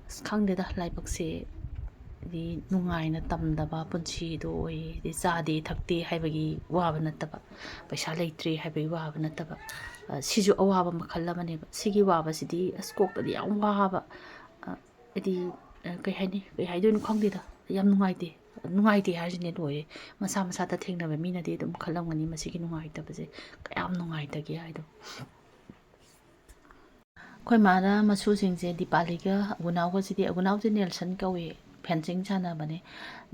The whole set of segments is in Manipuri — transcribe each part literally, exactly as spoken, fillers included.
ꯑꯁ, ꯈꯪꯗꯦꯗ, ꯂꯥꯏꯕꯛꯁꯦ ꯗꯤ ꯅꯨꯡꯉꯥꯏꯅ ꯇꯝꯗꯕ ꯄꯨꯟꯁꯤꯗꯣ ꯑꯣꯏꯌꯦ꯫ ꯗꯤ ꯆꯥꯗꯦ ꯊꯛꯇꯦ ꯍꯥꯏꯕꯒꯤ ꯋꯥꯕ ꯅꯠꯇꯕ, ꯄꯩꯁꯥ ꯂꯩꯇ꯭ꯔꯦ ꯍꯥꯏꯕꯒꯤ ꯋꯥꯕ ꯅꯠꯇꯕ, ꯑ, ꯁꯤꯁꯨ ꯑꯋꯥꯕ ꯃꯈꯜ ꯑꯃꯅꯦꯕ꯫ ꯁꯤꯒꯤ ꯋꯥꯕꯁꯤꯗꯤ ꯑꯁ, ꯀꯣꯛꯇꯗꯤ ꯌꯥꯝ ꯋꯥꯕ, ꯑ, ꯍꯥꯏꯗꯤ, ꯑ, ꯀꯩ ꯍꯥꯏꯅꯤ, ꯀꯩ ꯍꯥꯏꯗꯣꯏꯅꯣ ꯈꯪꯗꯦꯗ꯫ ꯌꯥꯝ ꯅꯨꯡꯉꯥꯏꯇꯦ꯫ ꯅꯨꯡꯉꯥꯏꯇꯦ ꯍꯥꯏꯔꯤꯁꯤꯅꯦ ꯂꯣꯏꯔꯦ꯫ ꯃꯁꯥ ꯃꯁꯥꯗ ꯊꯦꯡꯅꯕ ꯃꯤꯅꯗꯤ ꯑꯗꯨꯝ ꯈꯜꯂꯝꯒꯅꯤ ꯃꯁꯤꯒꯤ ꯅꯨꯡꯉꯥꯏꯇꯕꯁꯦ ꯀꯌꯥꯝ ꯅꯨꯡꯉꯥꯏꯇꯒꯦ ꯍꯥꯏꯗꯣ꯫ ꯑꯩꯈꯣꯏ ꯃꯥꯅ ꯃꯁꯨꯁꯤꯡꯁꯦ ꯗꯤꯄꯥꯂꯤꯒ ꯑꯒꯨꯅꯥꯎꯒꯁꯤꯗꯤ, ꯑꯒꯨꯅꯥꯎꯁꯦ ꯅꯦꯜꯁꯟ ꯀꯧꯋꯦ, ꯐꯦꯟꯁꯤꯡ ꯁꯥꯟꯅꯕꯅꯦ꯫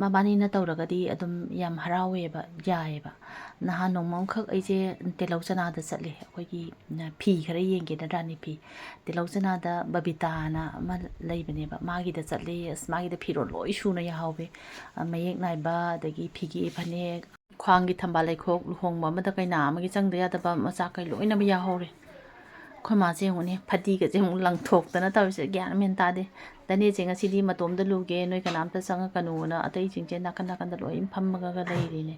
ꯃꯕꯥꯅꯤꯅ ꯇꯧꯔꯒꯗꯤ ꯑꯗꯨꯝ ꯌꯥꯝ ꯍꯔꯥꯎꯋꯦꯕ, ꯌꯥꯏꯌꯦꯕ꯫ ꯅꯍꯥꯟ ꯅꯣꯡꯃ ꯑꯃꯈꯛ ꯑꯩꯁꯦ ꯇꯤꯜꯍꯧ ꯆꯅꯥꯗ ꯆꯠꯂꯦ, ꯑꯩꯈꯣꯏꯒꯤ ꯐꯤ ꯈꯔ ꯌꯦꯡꯒꯦꯅ, ꯔꯥꯅꯤ ꯐꯤ꯫ ꯇꯤꯜꯍꯧ ꯆꯅꯥꯗ ꯕꯕꯤꯇꯥꯅ ꯑꯃ ꯂꯩꯕꯅꯦꯕ, ꯃꯥꯒꯤꯗ ꯆꯠꯂꯦ꯫ ꯑꯁ, ꯃꯥꯒꯤꯗ ꯐꯤꯔꯣꯜ ꯂꯣꯏ ꯁꯨꯅ ꯌꯥꯍꯧꯋꯦ꯫ ꯑ, ꯃꯌꯦꯛ ꯅꯥꯏꯕ, ꯑꯗꯒꯤ ꯐꯤꯒꯦ ꯐꯅꯦꯛ, ꯈ꯭ꯋꯥꯡꯒꯤ ꯊꯝꯕꯥꯜ ꯂꯩꯈꯣꯛ, ꯂꯨꯍꯣꯡꯕ ꯑꯃꯗ ꯀꯩꯅꯥ ꯑꯃꯒꯤ ꯆꯪꯗ ꯌꯥꯗꯕ ꯃꯆꯥꯛ ꯀꯩ ꯂꯣꯏꯅꯃꯛ ꯌꯥꯎꯍꯧꯔꯦ꯫ ꯑꯩꯈꯣꯏ ꯃꯥꯁꯦ ꯌꯦꯡꯉꯨꯅꯦ, ꯐꯗꯤꯒꯁꯦ ꯑꯃꯨꯛ ꯂꯪꯊꯣꯛꯇꯅ ꯇꯧꯔꯤꯁꯦ, ꯒ꯭ꯌꯥꯟ ꯃꯦꯟ ꯇꯥꯗꯦ꯫ "ꯗꯅꯦꯁꯦ ꯉꯁꯤꯗꯤ ꯃꯇꯣꯝꯗ ꯂꯨꯒꯦ, ꯅꯣꯏ ꯀꯅꯥꯝꯇ ꯆꯪꯉꯛꯀꯅꯨꯅ" ꯑꯇꯩꯁꯤꯡꯁꯦ ꯅꯥꯀꯟ ꯅꯥꯀꯟꯗ ꯂꯣꯏ ꯐꯝꯃꯒ ꯂꯩꯔꯤꯅꯦ꯫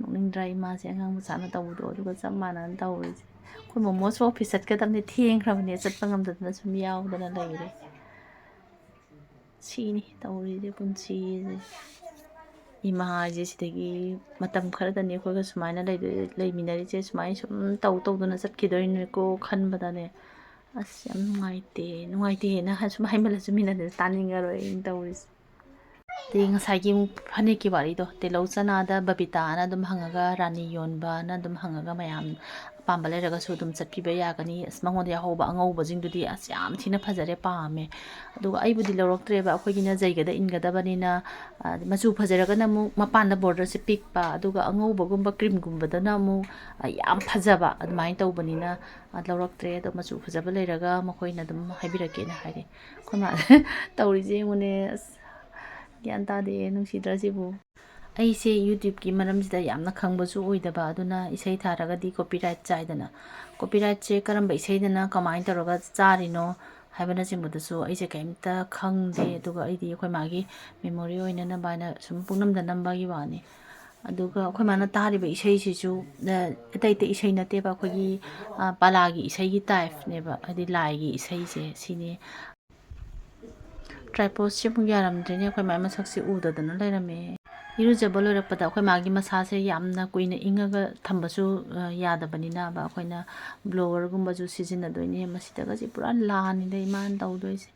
ꯅꯣꯛꯅꯤꯡꯗ꯭ꯔꯥ? ꯏꯃꯥꯁꯦ ꯑꯉꯥꯡ ꯃꯆꯥꯅ ꯇꯧꯕꯗꯣ ꯑꯗꯨꯒ ꯆꯞ ꯃꯥꯟꯅꯅ ꯇꯧꯔꯤꯁꯦ꯫ ꯑꯩꯈꯣꯏ ꯃꯣꯃꯣꯁꯨ ꯑꯣꯐꯤꯁ ꯆꯠꯀꯗꯕꯅꯤ, ꯊꯦꯡꯈ꯭ꯔꯕꯅꯦ, ꯆꯠꯄ ꯉꯝꯗꯗꯅ ꯁꯨꯝ ꯌꯥꯎꯗꯅ ꯂꯩꯔꯦ꯫ ꯁꯤꯅꯤ ꯇꯧꯔꯤꯁꯦ ꯄꯨꯟꯁꯤꯁꯦ꯫ ꯏꯃꯥ ꯍꯥꯏꯁꯦ ꯁꯤꯗꯒꯤ ꯃꯇꯝ ꯈꯔꯗꯅꯤ ꯑꯩꯈꯣꯏꯒ ꯁꯨꯃꯥꯏꯅ ꯂꯩꯗꯣꯏ-, ꯂꯩꯃꯤꯟꯅꯔꯤꯁꯦ꯫ ꯁꯨꯃꯥꯏꯅ ꯁꯨꯝ ꯇꯧ ꯇꯧꯗꯅ ꯆꯠꯈꯤꯗꯣꯏꯅꯤꯀꯣ ꯈꯟꯕꯗꯅꯦ, ꯑꯁ, ꯌꯥꯝ ꯅꯨꯡꯉꯥꯏꯇꯦ, ꯅꯨꯡꯉꯥꯏꯇꯦꯅ ꯁꯨꯝ ꯍꯥꯏꯃꯜꯂꯁꯨ ꯃꯤꯅꯗꯤ ꯇꯥꯅꯤꯡꯉꯔꯣꯏ ꯑꯩꯅ ꯇꯧꯔꯤꯁꯦ꯫ ꯑꯗꯩ ꯉꯁꯥꯏꯒꯤ ꯑꯃꯨꯛ ꯐꯅꯦꯛꯀꯤ ꯋꯥꯔꯤꯗꯣ, ꯇꯤꯜꯍꯧ ꯆꯅꯥꯗ ꯕꯕꯤꯇꯥꯅ ꯑꯗꯨꯝ ꯍꯪꯉꯒ, ꯔꯥꯅꯤ ꯌꯣꯟꯕꯅ ꯑꯗꯨꯝ ꯍꯪꯉꯒ, ꯃꯌꯥꯝ ꯑꯄꯥꯝꯕ ꯂꯩꯔꯒꯁꯨ ꯑꯗꯨꯝ ꯆꯠꯄꯤꯕ ꯌꯥꯒꯅꯤ꯫ ꯑꯁ, ꯃꯉꯣꯟꯗ ꯌꯥꯎꯍꯧꯕ ꯑꯉꯧꯕꯁꯤꯡꯗꯨꯗꯤ ꯑꯁ, ꯌꯥꯝ ꯊꯤꯅ ꯐꯖꯔꯦ, ꯄꯥꯝꯃꯦ꯫ ꯑꯗꯨꯒ ꯑꯩꯕꯨꯗꯤ ꯂꯧꯔꯛꯇ꯭ꯔꯦꯕ, ꯑꯩꯈꯣꯏꯒꯤꯅ ꯖꯩꯒꯗ ꯏꯟꯒꯗꯕꯅꯤꯅ, ꯑ, ꯃꯆꯨ ꯐꯖꯔꯒꯅ ꯑꯃꯨꯛ ꯃꯄꯥꯟꯗ ꯕꯣꯔꯗꯔꯁꯦ ꯄꯤꯛꯄ, ꯑꯗꯨꯒ ꯑꯉꯧꯕꯒꯨꯝꯕ ꯀ꯭ꯔꯤꯝꯒꯨꯝꯕꯗꯅ ꯑꯃꯨꯛ, ꯑ, ꯌꯥꯝ ꯐꯖꯕ, ꯑꯗꯨꯃꯥꯏꯅ ꯇꯧꯕꯅꯤꯅ, ꯑ, ꯂꯧꯔꯛꯇ꯭ꯔꯦ꯫ ꯑꯗꯣ ꯃꯆꯨ ꯐꯖꯕ ꯂꯩꯔꯒ ꯃꯈꯣꯏꯅ ꯑꯗꯨꯝ ꯍꯥꯏꯕꯤꯔꯛꯀꯦꯅ ꯍꯥꯏꯔꯦ꯫ ꯑꯩꯈꯣꯏ ꯃꯥ ꯇꯧꯔꯤꯁꯦ ꯌꯦꯡꯉꯨꯅꯦ, ꯑꯁ, ꯒ꯭ꯌꯥꯟ ꯇꯥꯗꯦ, ꯅꯨꯡꯁꯤꯗ꯭ꯔꯥ ꯁꯤꯕꯨ? ꯑꯩꯁꯦ YouTube-ꯀꯤ ꯃꯔꯝꯁꯤꯗ ꯌꯥꯝꯅ ꯈꯪꯕꯁꯨ ꯑꯣꯏꯗꯕ, ꯑꯗꯨꯅ ꯏꯁꯩ ꯊꯥꯔꯒꯗꯤ copyright ꯆꯥꯏꯗꯅ꯫ Copyright-ꯁꯦ ꯀꯔꯝꯕ ꯏꯁꯩꯗꯅ ꯀꯃꯥꯏꯅ ꯇꯧꯔꯒ ꯆꯥꯔꯤꯅꯣ ꯍꯥꯏꯕꯅꯆꯤꯡꯕꯗꯨꯁꯨ ꯑꯩꯁꯦ ꯀꯩꯝꯇ ꯈꯪꯗꯦ꯫ ꯑꯗꯨꯒ ꯑꯩꯗꯤ ꯑꯩꯈꯣꯏ ꯃꯥꯒꯤ memory ꯑꯣꯏꯅꯅꯕ ꯍꯥꯏꯅ ꯁꯨꯝ ꯄꯨꯡꯅꯝꯗ ꯅꯝꯕꯒꯤ ꯋꯥꯅꯤ꯫ ꯑꯗꯨꯒ ꯑꯩꯈꯣꯏ ꯃꯥꯅ ꯇꯥꯔꯤꯕ ꯏꯁꯩꯁꯤꯁꯨ, ꯑ, ꯑꯇꯩ ꯑꯇꯩ ꯏꯁꯩ ꯅꯠꯇꯦꯕ, ꯑꯩꯈꯣꯏꯒꯤ, ꯑ, ꯄꯂꯥꯒꯤ ꯏꯁꯩꯒꯤ typeꯅꯦꯕ, ꯍꯥꯏꯗꯤ ꯂꯥꯏꯒꯤ ꯏꯁꯩꯁꯦ ꯁꯤꯅꯤ꯫ Tripodꯁꯦ ꯑꯃꯨꯛ ꯌꯥꯔꯝꯗ꯭ꯔꯦꯅꯦ, ꯑꯩꯈꯣꯏ ꯃꯥꯏ ꯃꯁꯛꯁꯦ ꯎꯗꯗꯅ ꯂꯩꯔꯝꯃꯦ꯫ ꯏꯔꯨꯖꯕ ꯂꯣꯏꯔꯛꯄꯗ ꯑꯩꯈꯣꯏ ꯃꯥꯒꯤ ꯃꯁꯥꯁꯦ ꯌꯥꯝꯅ ꯀꯨꯏꯅ ꯏꯪꯉꯒ ꯊꯝꯕꯁꯨ, ꯑ, ꯌꯥꯗꯕꯅꯤꯅꯕ, ꯑꯩꯈꯣꯏꯅ blowerꯒꯨꯝꯕꯁꯨ ꯁꯤꯖꯤꯟꯅꯗꯣꯏꯅꯦ꯫ ꯃꯁꯤꯗꯒꯁꯦ ꯄꯨꯔꯥ ꯂꯥꯟꯅꯤꯗ ꯏꯃꯥꯅ ꯇꯧꯗꯣꯏꯁꯦ꯫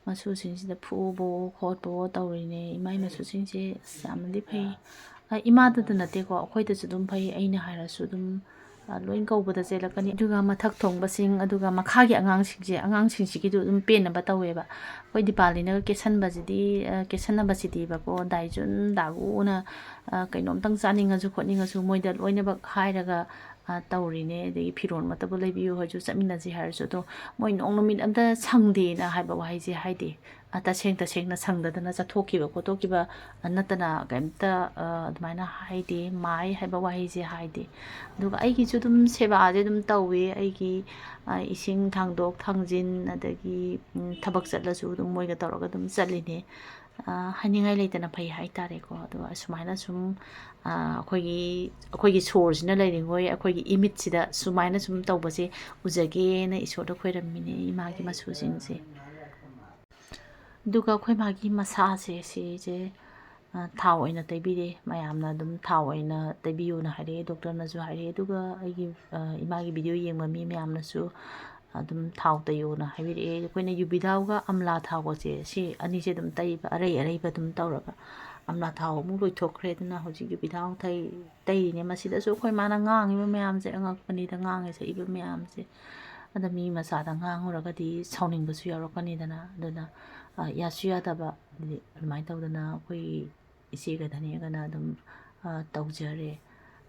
ꯃꯆꯨꯁꯤꯡꯁꯤꯗ ꯐꯨꯕꯋꯣ ꯈꯣꯠꯄꯋꯣ ꯇꯧꯔꯤꯅꯦ꯫ ꯏꯃꯥꯏ ꯃꯆꯨꯁꯤꯡꯁꯦ ꯑꯁ ꯌꯥꯝꯅꯗꯤ ꯐꯩ꯫ ꯑ, ꯏꯃꯥꯗꯇ ꯅꯠꯇꯦꯀꯣ, ꯑꯩꯈꯣꯏꯗꯁꯨ ꯑꯗꯨꯝ ꯐꯩ꯫ ꯑꯩꯅ ꯍꯥꯏꯔꯁꯨ ꯑꯗꯨꯝ, ꯑ, ꯂꯣꯏ ꯀꯧꯕꯗ ꯆꯦꯜꯂꯛꯀꯅꯤ꯫ ꯑꯗꯨꯒ ꯃꯊꯛ ꯊꯣꯡꯕꯁꯤꯡ, ꯑꯗꯨꯒ ꯃꯈꯥꯒꯤ ꯑꯉꯥꯡꯁꯤꯡꯁꯦ, ꯑꯉꯥꯡꯁꯤꯡꯁꯤꯒꯤꯗꯨ ꯑꯗꯨꯝ ꯄꯦꯟꯅꯕ ꯇꯧꯋꯦꯕ꯫ ꯑꯩꯈꯣꯏ ꯗꯤꯄꯥꯂꯤꯅꯒ ꯀꯦꯠꯁꯟꯕꯁꯤꯗꯤ, ꯑ, ꯀꯦꯠꯁꯟꯅꯕꯁꯤꯗꯤꯕꯀꯣ, ꯗꯥꯏꯖꯨꯟ ꯗꯥꯒꯨꯅ, ꯑ, ꯀꯩꯅꯣꯝꯇꯪ ꯆꯥꯅꯤꯡꯉꯁꯨ ꯈꯣꯠꯅꯤꯡꯉꯁꯨ ꯃꯣꯏꯗ ꯂꯣꯏꯅꯃꯛ ꯍꯥꯏꯔꯒ, ꯑ, ꯇꯧꯔꯤꯅꯦ꯫ ꯑꯗꯒꯤ ꯐꯤꯔꯣꯜꯃꯛꯇꯕꯨ ꯂꯩꯕꯤꯌꯨ ꯍꯥꯏꯔꯁꯨ, ꯆꯠꯃꯤꯟꯅꯁꯤ ꯍꯥꯏꯔꯁꯨ, ꯑꯗꯣ ꯃꯣꯏ ꯅꯣꯡꯃ ꯅꯨꯃꯤꯠ ꯑꯝꯇ ꯁꯪꯗꯦꯅ ꯍꯥꯏꯕ ꯋꯥꯍꯩꯁꯦ ꯍꯥꯏꯗꯦ꯫ ꯑ, ꯇꯁꯦꯡ ꯇꯁꯦꯡꯅ ꯁꯪꯗꯗꯅ ꯆꯠꯊꯣꯛꯈꯤꯕ ꯈꯣꯠꯇꯣꯛꯈꯤꯕ, ꯑ, ꯅꯠꯇꯅ ꯀꯩꯝꯇ, ꯑ, ꯑꯗꯨꯃꯥꯏꯅ ꯍꯥꯏꯗꯦ꯫ ꯃꯥꯏ ꯍꯥꯏꯕ ꯋꯥꯍꯩꯁꯦ ꯍꯥꯏꯗꯦ꯫ ꯑꯗꯨꯒ ꯑꯩꯒꯤꯁꯨ ꯑꯗꯨꯝ ꯁꯦꯕꯥꯁꯦ ꯑꯗꯨꯝ ꯇꯧꯋꯦ꯫ ꯑꯩꯒꯤ, ꯑ, ꯏꯁꯤꯡ ꯊꯥꯡꯗꯣꯛ ꯊꯥꯡꯖꯤꯟ, ꯑꯗꯒꯤ, ꯎꯝ, ꯊꯕꯛ ꯆꯠꯂꯁꯨ ꯑꯗꯨꯝ ꯃꯣꯏꯒ ꯇꯧꯔꯒ ꯑꯗꯨꯝ ꯆꯠꯂꯤꯅꯦ꯫ ꯑ, ꯍꯥꯏꯅꯤꯡꯉꯥꯏ ꯂꯩꯇꯅ ꯐꯩ ꯍꯥꯏꯇꯥꯔꯦꯀꯣ꯫ ꯑꯗꯣ ꯑꯁꯨꯃꯥꯏꯅ ꯁꯨꯝ, ꯑ, ꯑꯩꯈꯣꯏꯒꯤ, ꯑꯩꯈꯣꯏꯒꯤ ꯁꯣꯔꯁꯤꯅ ꯂꯩꯔꯤꯉꯣꯏ, ꯑꯩꯈꯣꯏꯒꯤ ꯏꯃꯤꯠꯁꯤꯗ ꯁꯨꯃꯥꯏꯅ ꯁꯨꯝ ꯇꯧꯕꯁꯦ ꯎꯖꯒꯦꯅ ꯏꯁꯣꯔꯗ ꯈꯣꯏꯔꯝꯃꯤꯅꯦ, ꯏꯃꯥꯒꯤ ꯃꯆꯨꯁꯤꯡꯁꯦ꯫ ꯑꯗꯨꯒ ꯑꯩꯈꯣꯏ ꯃꯥꯒꯤ ꯃꯁꯥꯁꯦ ꯁꯤꯁꯦ, ꯑ, ꯊꯥꯎ ꯑꯣꯏꯅ ꯇꯩꯕꯤꯔꯦ꯫ ꯃꯌꯥꯝꯅ ꯑꯗꯨꯝ ꯊꯥꯎ ꯑꯣꯏꯅ ꯇꯩꯕꯤꯌꯨꯅ ꯍꯥꯏꯔꯛꯑꯦ, ꯗꯣꯛꯇꯔꯅꯁꯨ ꯍꯥꯏꯔꯛꯑꯦ꯫ ꯑꯗꯨꯒ ꯑꯩꯒꯤ, ꯑ, ꯏꯃꯥꯒꯤ ꯚꯤꯗꯤꯑꯣ ꯌꯦꯡꯕ ꯃꯤ ꯃꯌꯥꯝꯅꯁꯨ ꯑꯗꯨꯝ ꯊꯥꯎ ꯇꯩꯌꯣꯅ ꯍꯥꯏꯕꯤꯔꯛꯑꯦ꯫ ꯑꯩꯈꯣꯏꯅ ꯌꯨꯕꯤ ꯊꯥꯎꯒ ꯑꯝꯂꯥ ꯊꯥꯎꯒꯁꯦ, ꯁꯤ ꯑꯅꯤꯁꯦ ꯑꯗꯨꯝ ꯇꯩꯕ, ꯑꯔꯩ ꯑꯔꯩꯕ ꯑꯗꯨꯝ ꯇꯧꯔꯒ꯫ ꯑꯝꯂꯥ ꯊꯥꯎ ꯑꯃꯨꯛ ꯂꯣꯏꯊꯣꯛꯈ꯭ꯔꯦ, ꯑꯗꯨꯅ ꯍꯧꯖꯤꯛ ꯌꯨꯕꯤ ꯊꯥꯎ ꯊꯩ-, ꯇꯩꯔꯤꯅꯦ꯫ ꯃꯁꯤꯗꯁꯨ ꯑꯩꯈꯣꯏ ꯃꯥꯅ ꯉꯥꯡꯉꯤꯕ ꯃꯌꯥꯝꯁꯦ ꯑꯉꯛꯄꯅꯤꯗ, ꯉꯥꯡꯉꯤ ꯁꯛꯏꯕ ꯃꯌꯥꯝꯁꯦ꯫ ꯑꯗ ꯃꯤ ꯃꯆꯥꯗ ꯉꯥꯡꯉꯨꯔꯒꯗꯤ ꯁꯥꯎꯅꯤꯡꯕꯁꯨ ꯌꯥꯎꯔꯛꯀꯅꯤꯗꯅ꯫ ꯑꯗꯨꯅ, ꯑ, ꯌꯥꯁꯨ ꯌꯥꯗꯕ, ꯑꯗꯨꯗꯤ ꯑꯗꯨꯃꯥꯏꯅ ꯇꯧꯗꯅ ꯑꯩꯈꯣꯏ ꯏꯆꯦꯒ ꯙꯅꯤꯒꯅ ꯑꯗꯨꯝ, ꯑ, ꯇꯧꯖꯔꯦ꯫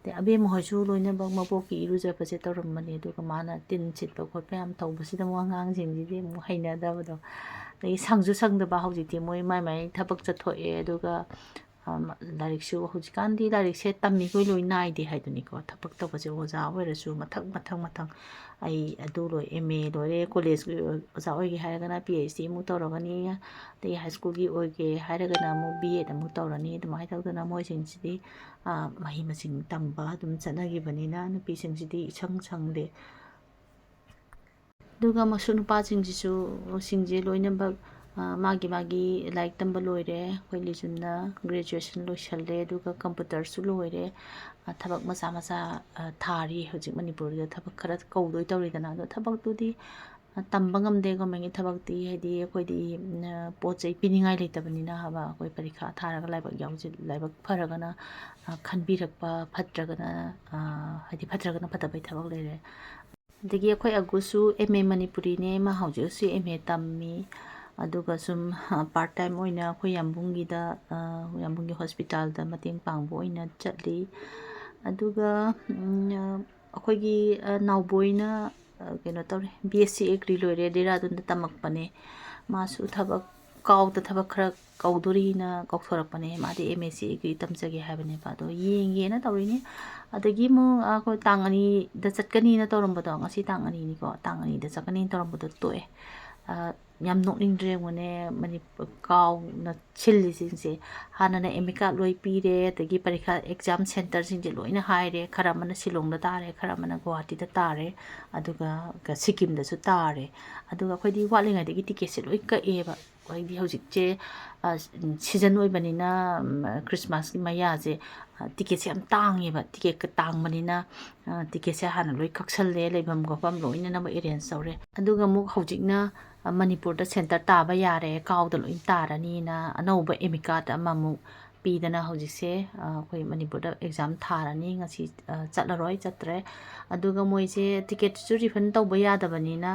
ꯑꯗꯩ ꯑꯕꯦꯝꯃ ꯍꯣꯏꯁꯨ ꯂꯣꯏꯅꯃꯛ ꯃꯕꯣꯛꯀꯤ ꯏꯔꯨꯖꯕꯁꯦ ꯇꯧꯔꯝꯕꯅꯦ, ꯑꯗꯨꯒ ꯃꯥꯅ ꯇꯤꯟ ꯁꯤꯠꯄ ꯈꯣꯠꯄ ꯌꯥꯝ ꯇꯧꯕꯁꯤꯗ ꯑꯃꯨꯛ ꯑꯉꯥꯡꯁꯤꯡꯁꯤꯗꯤ ꯑꯃꯨꯛ ꯍꯩꯅꯗꯕꯗꯣ, ꯑꯗꯒꯤ ꯁꯪꯁꯨ ꯁꯪꯗꯕ꯫ ꯍꯧꯖꯤꯛꯇꯤ ꯃꯣꯏ ꯃꯥꯏ ꯃꯥꯏ ꯊꯕꯛ ꯆꯠꯊꯣꯛꯑꯦ, ꯑꯗꯨꯒ ꯂꯥꯏꯔꯤꯛꯁꯨ ꯍꯧꯖꯤꯛꯀꯥꯟꯗꯤ ꯂꯥꯏꯔꯤꯛꯁꯦ ꯇꯝꯃꯤꯈꯣꯏ ꯂꯣꯏ ꯅꯥꯏꯗꯦ ꯍꯥꯏꯗꯨꯅꯤꯀꯣ꯫ ꯊꯕꯛ ꯇꯧꯕꯁꯦ ꯑꯣꯖꯥ ꯑꯣꯏꯔꯁꯨ ꯃꯊꯪ ꯃꯊꯪ ꯃꯊꯪ, ꯑꯩ ꯑꯗꯨ ꯂꯣꯏ, ꯑꯦꯝ ꯑꯦ ꯂꯣꯏꯔꯦ, ꯀꯣꯂꯦꯖꯀꯤ ꯑꯣꯖꯥ ꯑꯣꯏꯒꯦ ꯍꯥꯏꯔꯒꯅ ꯄꯤ ꯑꯩꯆ ꯗꯤ ꯑꯃꯨꯛ ꯇꯧꯔꯒꯅꯤ, ꯑꯗꯒꯤ ꯍꯥꯏ ꯁ꯭ꯀꯨꯜꯒꯤ ꯑꯣꯏꯒꯦ ꯍꯥꯏꯔꯒꯅ ꯑꯃꯨꯛ ꯕꯤ ꯑꯦꯗ ꯑꯃꯨꯛ ꯇꯧꯔꯅꯤ꯫ ꯑꯗꯨꯃꯥꯏꯅ ꯇꯧꯗꯅ ꯃꯣꯏꯁꯤꯡꯁꯤꯗꯤ ꯃꯍꯩ ꯃꯁꯤꯡ ꯇꯝꯕ ꯑꯗꯨꯝ ꯆꯠꯅꯈꯤꯕꯅꯤꯅ ꯅꯨꯄꯤꯁꯤꯡꯁꯤꯗꯤ ꯏꯁꯪ ꯁꯪꯗꯦ꯫ ꯑꯗꯨꯒ ꯃꯁꯨ ꯅꯨꯄꯥꯁꯤꯡꯁꯤꯁꯨ, ꯁꯤꯡꯁꯦ ꯂꯣꯏꯅꯃꯛ ꯃꯥꯒꯤ ꯃꯥꯒꯤ ꯂꯥꯏꯔꯤꯛ ꯇꯝꯕ ꯂꯣꯏꯔꯦ꯫ ꯑꯩꯈꯣꯏ ꯂꯤꯖꯨꯟꯅ ꯒ꯭ꯔꯦꯖꯨꯑꯦꯁꯟ ꯂꯣꯏꯁꯜꯂꯦ, ꯑꯗꯨꯒ ꯀꯝꯄ꯭ꯌꯨꯇꯔꯁꯨ ꯂꯣꯏꯔꯦ꯫ ꯊꯕꯛ ꯃꯆꯥ ꯃꯆꯥ ꯊꯥꯔꯤ꯫ ꯍꯧꯖꯤꯛ ꯃꯅꯤꯄꯨꯔꯗ ꯊꯕꯛ ꯈꯔ ꯀꯧꯗꯣꯏ ꯇꯧꯔꯤꯗꯅ, ꯑꯗꯣ ꯊꯕꯛꯇꯨꯗꯤ ꯇꯝꯕ ꯉꯝꯗꯦ꯫ ꯒꯣꯔꯃꯦꯟꯒꯤ ꯊꯕꯛꯇꯤ ꯍꯥꯏꯗꯤ ꯑꯩꯈꯣꯏꯗꯤ ꯄꯣꯠ ꯆꯩ ꯄꯤꯅꯤꯡꯉꯥꯏ ꯂꯩꯇꯕꯅꯤꯅ ꯍꯥꯏꯕ, ꯑꯩꯈꯣꯏ ꯄꯔꯤꯈꯥ ꯊꯥꯔꯒ ꯂꯥꯏꯕꯛ ꯌꯥꯎꯖ-, ꯂꯥꯏꯕꯛ ꯐꯔꯒꯅ ꯈꯟꯕꯤꯔꯛꯄ, ꯐꯠꯇ꯭ꯔꯒꯅ, ꯍꯥꯏꯗꯤ ꯐꯠꯇ꯭ꯔꯒꯅ ꯐꯠꯇꯕꯩ ꯊꯕꯛ ꯂꯩꯔꯦ꯫ ꯑꯗꯒꯤ ꯑꯩꯈꯣꯏ ꯑꯒꯨꯁꯨ ꯑꯦꯝ ꯑꯦ ꯃꯅꯤꯄꯨꯔꯤꯅꯦ, ꯃꯥ ꯍꯧꯖꯤꯛ ꯍꯧꯖꯤꯛ ꯑꯦꯝ ꯑꯦ ꯇꯝꯃꯤ꯫ ꯑꯗꯨꯒ ꯁꯨꯝ ꯄꯥꯔꯠ ꯇꯥꯏꯝ ꯑꯣꯏꯅ ꯑꯩꯈꯣꯏ ꯌꯥꯝꯕꯨꯡꯒꯤꯗ, ꯌꯥꯝꯕꯨꯡꯒꯤ ꯍꯣꯁꯄꯤꯇꯥꯜꯗ ꯃꯇꯦꯡ ꯄꯥꯡꯕ ꯑꯣꯏꯅ ꯆꯠꯂꯤ꯫ ꯑꯗꯨꯒ ꯑꯩꯈꯣꯏꯒꯤ ꯅꯥꯎꯕꯣꯏꯅ ꯀꯩꯅꯣ ꯇꯧꯔꯦ, ꯕꯤ ꯑꯦꯁ ꯁꯤ ꯑꯦꯒ꯭ꯔꯤ ꯂꯣꯏꯔꯦ, ꯗꯦꯔꯥꯗꯨꯟꯗ ꯇꯝꯃꯛꯄꯅꯦ꯫ ꯃꯥꯁꯨ ꯊꯕꯛ, ꯀꯥꯎꯗ ꯊꯕꯛ ꯈꯔ ꯀꯧꯗꯣꯔꯤꯅ ꯀꯧꯊꯣꯔꯛꯄꯅꯦ꯫ ꯃꯥꯗꯤ ꯑꯦꯝ ꯑꯦꯁ ꯁꯤ ꯑꯦꯒ꯭ꯔꯤ ꯇꯝꯖꯒꯦ ꯍꯥꯏꯕꯅꯦꯕ, ꯑꯗꯣ ꯌꯦꯡꯒꯦꯅ ꯇꯧꯔꯤꯅꯤ꯫ ꯑꯗꯒꯤ ꯑꯃꯨꯛ ꯑꯩꯈꯣꯏ ꯇꯥꯡ ꯑꯅꯤꯗ ꯆꯠꯀꯅꯤꯅ ꯇꯧꯔꯝꯕꯗꯣ, ꯉꯁꯤ ꯇꯥꯡ ꯑꯅꯤꯅꯤꯀꯣ, ꯇꯥꯡ ꯑꯅꯤꯗ ꯆꯠꯀꯅꯤꯅ ꯇꯧꯔꯝꯕꯗꯣ ꯇꯣꯛꯑꯦ꯫ ꯌꯥꯝ ꯅꯣꯛꯅꯤꯡꯗ꯭ꯔꯦ ꯌꯦꯡꯉꯨꯅꯦ, ꯃꯅꯤꯄꯨꯔ ꯀꯥꯎꯅ ꯁꯤꯜꯂꯤꯁꯤꯡꯁꯦ꯫ ꯍꯥꯟꯅꯅ ꯑꯦꯗꯃꯤꯠ ꯀꯥꯔꯗ ꯂꯣꯏ ꯄꯤꯔꯦ, ꯑꯗꯒꯤ ꯄꯔꯤꯈꯥ ꯑꯦꯛꯖꯥꯝ ꯁꯦꯟꯇꯔꯁꯤꯡꯁꯦ ꯂꯣꯏꯅ ꯍꯥꯏꯔꯦ, ꯈꯔ ꯑꯃꯅ ꯁꯤꯂꯣꯡꯗ ꯇꯥꯔꯦ, ꯈꯔ ꯑꯃꯅ ꯒꯨꯋꯥꯍꯥꯇꯤꯗ ꯇꯥꯔꯦ, ꯑꯗꯨꯒ ꯁꯤꯀꯤꯝꯗꯁꯨ ꯇꯥꯔꯦ꯫ ꯑꯗꯨꯒ ꯑꯩꯈꯣꯏꯗꯤ ꯋꯥꯠꯂꯤꯉꯩꯗꯒꯤ ꯇꯤꯀꯦꯠꯁꯦ ꯂꯣꯏ ꯀꯛꯑꯦꯕ꯫ ꯍꯥꯏꯗꯤ ꯍꯧꯖꯤꯛꯁꯦ ꯁꯤꯖꯟ ꯑꯣꯏꯕꯅꯤꯅ, ꯈ꯭ꯔꯤꯁꯃꯥꯁꯀꯤ ꯃꯌꯥꯁꯦ, ꯇꯤꯀꯦꯠꯁꯦ ꯌꯥꯝ ꯇꯥꯡꯉꯦꯕ꯫ ꯇꯤꯀꯦꯠꯀ ꯇꯥꯡꯕꯅꯤꯅ ꯇꯤꯀꯦꯠꯁꯦ ꯍꯥꯟꯅ ꯂꯣꯏ ꯀꯛꯁꯜꯂꯦ, ꯂꯩꯐꯝ ꯈꯣꯠꯐꯝ ꯂꯣꯏꯅꯃꯛ ꯑꯦꯔꯦꯟꯖ ꯇꯧꯔꯦ꯫ ꯑꯗꯨꯒ ꯑꯃꯨꯛ ꯍꯧꯖꯤꯛꯅ ꯃꯅꯤꯄꯨꯔꯗ ꯁꯦꯟꯇꯔ ꯇꯥꯕ ꯌꯥꯔꯦ, ꯀꯥꯎꯗ ꯂꯣꯏ ꯇꯥꯔꯅꯤꯅ ꯑꯅꯧꯕ ꯑꯦꯗꯃꯤꯠ ꯀꯥꯔꯗ ꯑꯃꯃꯨꯛ ꯄꯤꯗꯅ ꯍꯧꯖꯤꯛꯁꯦ ꯑꯩꯈꯣꯏ ꯃꯅꯤꯄꯨꯔꯗ ꯑꯦꯛꯖꯥꯝ ꯊꯥꯔꯅꯤ꯫ ꯉꯁꯤ ꯆꯠꯂꯔꯣꯏ, ꯆꯠꯇ꯭ꯔꯦ꯫ ꯑꯗꯨꯒ ꯃꯣꯏꯁꯦ ꯇꯤꯀꯦꯠꯁꯨ ꯔꯤꯐꯟ ꯇꯧꯕ ꯌꯥꯗꯕꯅꯤꯅ,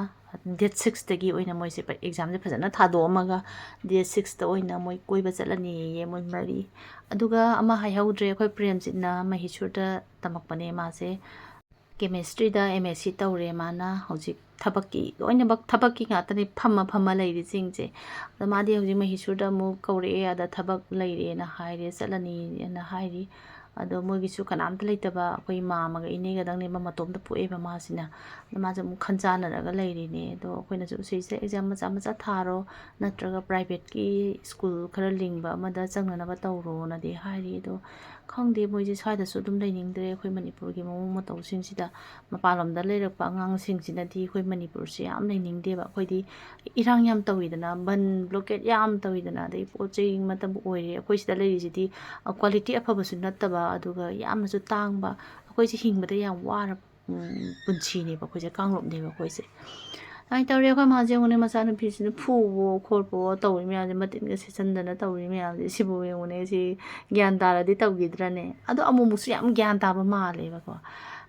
ꯗꯦꯠ ꯁꯤꯛꯁꯇꯒꯤ ꯑꯣꯏꯅ ꯃꯣꯏꯁꯦ ꯑꯦꯛꯖꯥꯝꯁꯦ ꯐꯖꯅ ꯊꯥꯗꯣꯛꯑꯝꯃꯒ ꯗꯦꯠ ꯁꯤꯛꯁꯇ ꯑꯣꯏꯅ ꯃꯣꯏ ꯀꯣꯏꯕ ꯆꯠꯂꯅꯤꯌꯦ, ꯃꯣꯏ ꯃꯔꯤ꯫ ꯑꯗꯨꯒ ꯑꯃ ꯍꯥꯏꯍꯧꯗ꯭ꯔꯦ, ꯑꯩꯈꯣꯏ ꯄ꯭ꯔꯦꯝꯖꯤꯠꯅ ꯃꯍꯤꯁꯨꯔꯗ ꯇꯝꯃꯛꯄꯅꯦ꯫ ꯃꯥꯁꯦ ꯀꯦꯃꯦꯁꯇ꯭ꯔꯤꯗ ꯑꯦꯝ ꯑꯦꯁ ꯁꯤ ꯇꯧꯔꯦ꯫ ꯃꯥꯅ ꯍꯧꯖꯤꯛ ꯊꯕꯛꯀꯤ, ꯂꯣꯏꯅꯃꯛ ꯊꯕꯛꯀꯤ ꯉꯥꯛꯇꯅꯤ ꯐꯝꯃ ꯐꯝꯃ ꯂꯩꯔꯤꯁꯤꯡꯁꯦ꯫ ꯑꯗꯣ ꯃꯥꯗꯤ ꯍꯧꯖꯤꯛ ꯃꯍꯤꯁꯨꯔꯗ ꯑꯃꯨꯛ ꯀꯧꯔꯛꯑꯦ, ꯑꯗ ꯊꯕꯛ ꯂꯩꯔꯦꯅ ꯍꯥꯏꯔꯦ, ꯆꯠꯂꯅꯤꯅ ꯍꯥꯏꯔꯤ꯫ ꯑꯗꯣ ꯃꯣꯏꯒꯤꯁꯨ ꯀꯅꯥꯝꯇ ꯂꯩꯇꯕ, ꯑꯩꯈꯣꯏ ꯃꯥꯃꯒ ꯏꯅꯦꯒꯗꯪꯅꯦꯕ, ꯃꯇꯣꯝꯇ ꯄꯣꯛꯑꯦꯕ ꯃꯥꯁꯤꯅ꯫ ꯑꯗꯣ ꯃꯥꯁꯦ ꯑꯃꯨꯛ ꯈꯟꯖꯥꯟꯅꯔꯒ ꯂꯩꯔꯤꯅꯦ꯫ ꯑꯗꯣ ꯑꯩꯈꯣꯏꯅꯁꯨ ꯁꯤꯁꯦ exam ꯃꯆꯥ ꯃꯆꯥ ꯊꯥꯔꯣ, ꯅꯠꯇ꯭ꯔꯒ privateꯀꯤ school ꯈꯔ ꯂꯤꯡꯕ ꯑꯃꯗ ꯆꯪꯅꯅꯕ ꯇꯧꯔꯣꯅꯗꯤ ꯍꯥꯏꯔꯤ꯫ ꯑꯗꯣ ꯈꯪꯗꯦ, ꯃꯣꯏꯁꯦ ꯁ꯭ꯋꯥꯏꯗꯁꯨ ꯑꯗꯨꯝ ꯂꯩꯅꯤꯡꯗ꯭ꯔꯦ꯫ ꯑꯩꯈꯣꯏ ꯃꯅꯤꯄꯨꯔꯒꯤ ꯃꯑꯣꯡ ꯃꯇꯧꯁꯤꯡꯁꯤꯗ, ꯃꯄꯥꯟꯂꯣꯝꯗ ꯂꯩꯔꯛꯄ ꯑꯉꯥꯡꯁꯤꯡꯁꯤꯅꯗꯤ ꯑꯩꯈꯣꯏ ꯃꯅꯤꯄꯨꯔꯁꯦ ꯌꯥꯝ ꯂꯩꯅꯤꯡꯗꯦꯕ꯫ ꯑꯩꯈꯣꯏꯗꯤ ꯏꯔꯥꯡ ꯌꯥꯝ ꯇꯧꯋꯤꯗꯅ, ꯕꯟ blockade ꯌꯥꯝ ꯇꯧꯋꯤꯗꯅ, ꯑꯗꯩ ꯄꯣꯠ ꯆꯩ ꯃꯇꯝ ꯑꯣꯏꯔꯦ꯫ ꯑꯩꯈꯣꯏ ꯁꯤꯗ ꯂꯩꯔꯤꯁꯤꯗꯤ, ꯑ, quality ꯑꯐꯕꯁꯨ ꯅꯠꯇꯕ, ꯑꯗꯨꯒ ꯌꯥꯝꯅꯁꯨ ꯇꯥꯡꯕ꯫ ꯑꯩꯈꯣꯏꯁꯦ ꯍꯤꯡꯕꯗ ꯌꯥꯝ ꯋꯥꯔꯕ, ꯎꯝ, ꯄꯨꯟꯁꯤꯅꯦꯕ ꯑꯩꯈꯣꯏꯁꯦ, ꯀꯥꯡꯂꯨꯞꯅꯦꯕ ꯑꯩꯈꯣꯏꯁꯦ꯫ ꯑꯗꯨꯃꯥꯏꯅ ꯇꯧꯔꯦ꯫ ꯑꯩꯈꯣꯏ ꯃꯥꯁꯦ ꯌꯦꯡꯉꯨꯅꯦ, ꯃꯆꯥꯅꯨꯄꯤꯁꯤꯅ ꯐꯨꯕꯋꯣ ꯈꯣꯠꯄꯋꯣ ꯇꯧꯔꯤ ꯃꯌꯥꯝꯁꯦ, ꯃꯇꯤꯟꯒ ꯁꯦꯠꯆꯟꯗꯅ ꯇꯧꯔꯤ ꯃꯌꯥꯝꯁꯦ꯫ ꯁꯤꯕꯨ ꯌꯦꯡꯉꯨꯅꯦ, ꯁꯤ ꯒ꯭ꯌꯥꯟ ꯇꯥꯔꯗꯤ ꯇꯧꯈꯤꯗ꯭ꯔꯅꯦ? ꯑꯗꯣ ꯑꯃꯨꯛꯃꯨꯛꯁꯨ ꯌꯥꯝ ꯒ꯭ꯌꯥꯟ ꯇꯥꯕ ꯃꯥꯜꯂꯦꯕꯀꯣ꯫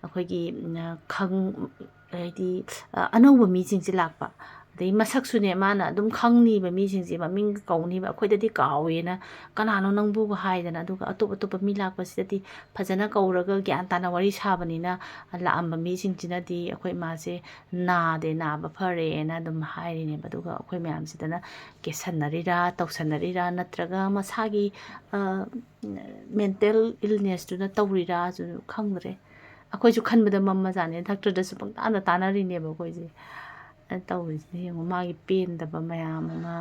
ꯑꯩꯈꯣꯏꯒꯤ, ꯎꯝ, ꯈꯪ-, ꯍꯥꯏꯗꯤ, ꯑ, ꯑꯅꯧꯕ ꯃꯤꯁꯤꯡꯁꯦ ꯂꯥꯛꯄ, ꯑꯗꯩ ꯃꯁꯛꯁꯨꯅꯦ, ꯃꯥꯅ ꯑꯗꯨꯝ ꯈꯪꯅꯤꯕ, ꯃꯤꯁꯤꯡꯁꯦ ꯃꯃꯤꯡꯒ ꯀꯧꯅꯤꯕ, ꯑꯩꯈꯣꯏꯗꯗꯤ ꯀꯥꯎꯋꯦꯅ, "ꯀꯅꯥꯅꯣ ꯅꯪꯕꯨꯒ?" ꯍꯥꯏꯗꯅ꯫ ꯑꯗꯨꯒ ꯑꯇꯣꯞ ꯑꯇꯣꯞꯄ ꯃꯤ ꯂꯥꯛꯄꯁꯤꯗꯗꯤ ꯐꯖꯅ ꯀꯧꯔꯒ ꯒ꯭ꯌꯥꯟ ꯇꯥꯅ ꯋꯥꯔꯤ ꯁꯥꯕꯅꯤꯅ, ꯂꯥꯛꯑꯝꯕ ꯃꯤꯁꯤꯡꯁꯤꯅꯗꯤ ꯑꯩꯈꯣꯏ ꯏꯃꯥꯁꯦ ꯅꯥꯗꯦ, ꯅꯥꯕ ꯐꯔꯦꯅ ꯑꯗꯨꯝ ꯍꯥꯏꯔꯤꯅꯦꯕ꯫ ꯑꯗꯨꯒ ꯑꯩꯈꯣꯏ ꯃꯌꯥꯝꯁꯤꯗꯅ ꯀꯦꯁꯟꯅꯔꯤꯔꯥ, ꯇꯧꯁꯟꯅꯔꯤꯔꯥ, ꯅꯠꯇ꯭ꯔꯒ ꯃꯁꯥꯒꯤ, ꯑ, mental illnessꯇꯨꯅ ꯇꯧꯔꯤꯔꯥꯁꯨ ꯈꯪꯗ꯭ꯔꯦ꯫ ꯑꯩꯈꯣꯏꯁꯨ ꯈꯟꯕꯗ ꯃꯝꯃꯖꯥꯠꯅꯦ, ꯗꯥꯛꯇꯔꯗꯁꯨ ꯄꯪꯇꯥꯅ ꯇꯥꯟꯅꯔꯤꯅꯦꯕ ꯑꯩꯈꯣꯏꯁꯦ꯫ ꯑ, ꯇꯧꯔꯤꯁꯤꯅ ꯌꯦꯡꯉꯨ, ꯃꯥꯒꯤ ꯄꯦꯟꯗꯕ ꯃꯌꯥꯝ ꯑꯃ,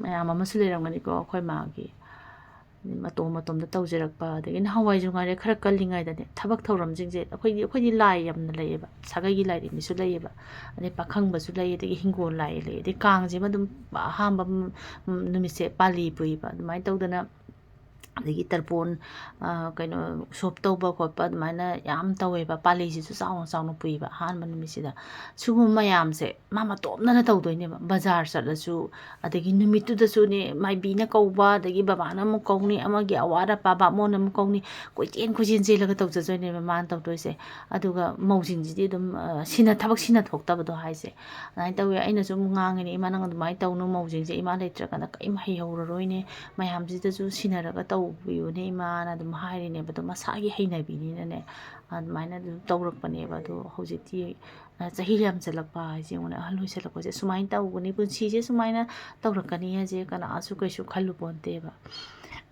ꯃꯌꯥꯝ ꯑꯃꯁꯨ ꯂꯩꯔꯝꯒꯅꯤꯀꯣ ꯑꯩꯈꯣꯏ ꯃꯥꯒꯤ꯫ ꯃꯇꯣꯝ ꯃꯇꯣꯝꯗ ꯇꯧꯖꯔꯛꯄ, ꯑꯗꯒꯤ ꯅꯍꯥꯟꯋꯥꯏꯁꯨ ꯉꯥꯏꯔꯦ, ꯈꯔ ꯀꯜꯂꯤꯉꯩꯗꯅꯦ, ꯊꯕꯛ ꯊꯧꯔꯝꯁꯤꯡꯁꯦ, ꯑꯩꯈꯣꯏꯗꯤ, ꯑꯩꯈꯣꯏꯗꯤ ꯂꯥꯏ ꯌꯥꯝꯅ ꯂꯩꯌꯦꯕ, ꯁꯥꯒꯩꯒꯤ ꯂꯥꯏꯔꯦꯝꯕꯤꯁꯨ ꯂꯩꯌꯦꯕ, ꯑꯗꯩ ꯄꯥꯈꯪꯕꯁꯨ ꯂꯩ, ꯑꯗꯒꯤ ꯍꯤꯡꯒꯣꯜ ꯂꯥꯏ ꯂꯩ, ꯑꯗꯩ ꯀꯥꯡꯁꯤꯃ ꯑꯗꯨꯝ ꯑꯍꯥꯟꯕ, ꯎꯝ, ꯅꯨꯃꯤꯠꯁꯦ ꯄꯥꯜꯂꯤ ꯄꯨꯏꯕ꯫ ꯑꯗꯨꯃꯥꯏꯅ ꯇꯧꯗꯅ, ꯑꯗꯒꯤ ꯇꯔꯄꯣꯟ, ꯑ, ꯀꯩꯅꯣ, ꯎꯁꯣꯞ ꯇꯧꯕ ꯈꯣꯠꯄ ꯑꯗꯨꯃꯥꯏꯅ ꯌꯥꯝ ꯇꯧꯋꯦꯕ꯫ ꯄꯥꯜꯂꯤꯁꯤꯁꯨ ꯆꯥꯎꯅ ꯆꯥꯎꯅ ꯄꯨꯏꯕ ꯑꯍꯥꯟꯕ ꯅꯨꯃꯤꯠꯁꯤꯗ꯫ ꯁꯤꯒꯨꯝꯕ ꯃꯌꯥꯝꯁꯦ ꯃꯥ ꯃꯇꯣꯝꯇꯅ ꯇꯧꯗꯣꯏꯅꯦꯕ꯫ ꯕꯖꯥꯔ ꯆꯠꯂꯁꯨ, ꯑꯗꯒꯤ ꯅꯨꯃꯤꯠꯇꯨꯗꯁꯨꯅꯦ, ꯃꯥꯏꯕꯤꯅ ꯀꯧꯕ, ꯑꯗꯒꯤ ꯕꯕꯥꯅ ꯑꯃꯨꯛ ꯀꯧꯅꯤ, ꯑꯃꯒꯤ ꯑꯋꯥꯠ ꯑꯄꯥ ꯕꯥꯃꯣꯟ ꯑꯃꯨꯛ ꯀꯧꯅꯤ, ꯀꯣꯏꯆꯦꯟ ꯀꯣꯏꯆꯦꯟ ꯆꯦꯜꯂꯒ ꯇꯧꯖꯗꯣꯏꯅꯦꯕ ꯃꯥꯅ ꯇꯧꯗꯣꯏꯁꯦ꯫ ꯑꯗꯨꯒ ꯃꯧꯁꯤꯡꯁꯤꯗꯤ ꯑꯗꯨꯝ, ꯑ, ꯁꯤꯟꯅ-, ꯊꯕꯛ ꯁꯤꯟꯅ ꯊꯣꯛꯇꯕꯗꯣ ꯍꯥꯏꯁꯦ꯫ ꯑꯗꯨꯃꯥꯏꯅ ꯇꯧꯋꯤ꯫ ꯑꯩꯅꯁꯨ ꯑꯃꯨꯛ ꯉꯥꯡꯉꯤꯅꯦ, "ꯏꯃꯥ, ꯅꯪ ꯑꯗꯨꯃꯥꯏꯅ ꯇꯧꯅꯨ, ꯃꯧꯁꯤꯡꯁꯦ ꯏꯃꯥ ꯂꯩꯇ꯭ꯔꯀꯥꯟꯗ ꯀꯔꯤꯝ ꯍꯩꯍꯧꯔꯔꯣꯏꯅꯦ, ꯃꯌꯥꯝꯁꯤꯗꯁꯨ ꯁꯤꯟꯅꯔꯒ ꯇꯧ" ꯇꯧꯕꯤꯌꯨꯅꯦ ꯏꯃꯥꯅ ꯑꯗꯨꯝ ꯍꯥꯏꯔꯤꯅꯦꯕ꯫ ꯑꯗꯣ ꯃꯁꯥꯒꯤ ꯍꯩꯅꯕꯤꯅꯤꯅꯅꯦ, ꯑꯗꯨꯃꯥꯏꯅ ꯑꯗꯨꯝ ꯇꯧꯔꯛꯄꯅꯦꯕ꯫ ꯑꯗꯣ ꯍꯧꯖꯤꯛꯇꯤ, ꯑ, ꯆꯍꯤ ꯌꯥꯝꯁꯜꯂꯛꯄ ꯍꯥꯏꯁꯦ ꯌꯦꯡꯉꯨꯅꯦ, ꯑꯍꯜ ꯑꯣꯏꯁꯜꯂꯛꯄꯁꯦ ꯁꯨꯃꯥꯏꯅ ꯇꯧꯒꯅꯤ, ꯄꯨꯟꯁꯤꯁꯦ ꯁꯨꯃꯥꯏꯅ ꯇꯧꯔꯛꯀꯅꯤ ꯍꯥꯏꯁꯦ ꯀꯅꯥꯁꯨ ꯀꯩꯁꯨ ꯈꯜꯂꯨ ꯄꯣꯟꯇꯦꯕ꯫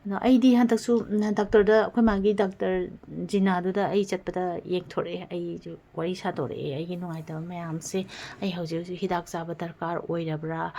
ꯑꯗꯣ ꯑꯩꯗꯤ ꯍꯟꯗꯛꯁꯨ, ꯎꯝ, ꯗꯥꯛꯇꯔꯗ, ꯑꯩꯈꯣꯏ ꯃꯥꯒꯤ ꯗꯥꯛꯇꯔ ꯖꯤꯅꯥꯗꯨꯗ ꯑꯩ ꯆꯠꯄꯗ ꯌꯦꯡꯊꯣꯔꯛꯑꯦ, ꯑꯩꯁꯨ ꯋꯥꯔꯤ ꯁꯥꯗꯣꯔꯛꯑꯦ, ꯑꯩꯒꯤ ꯅꯨꯡꯉꯥꯏꯇꯕ ꯃꯌꯥꯝꯁꯦ, ꯑꯩ ꯍꯧꯖꯤꯛ ꯍꯧꯖꯤꯛ ꯍꯤꯗꯥꯛ ꯆꯥꯕ ꯗꯔꯀꯥꯔ ꯑꯣꯏꯔꯕ꯭ꯔꯥ,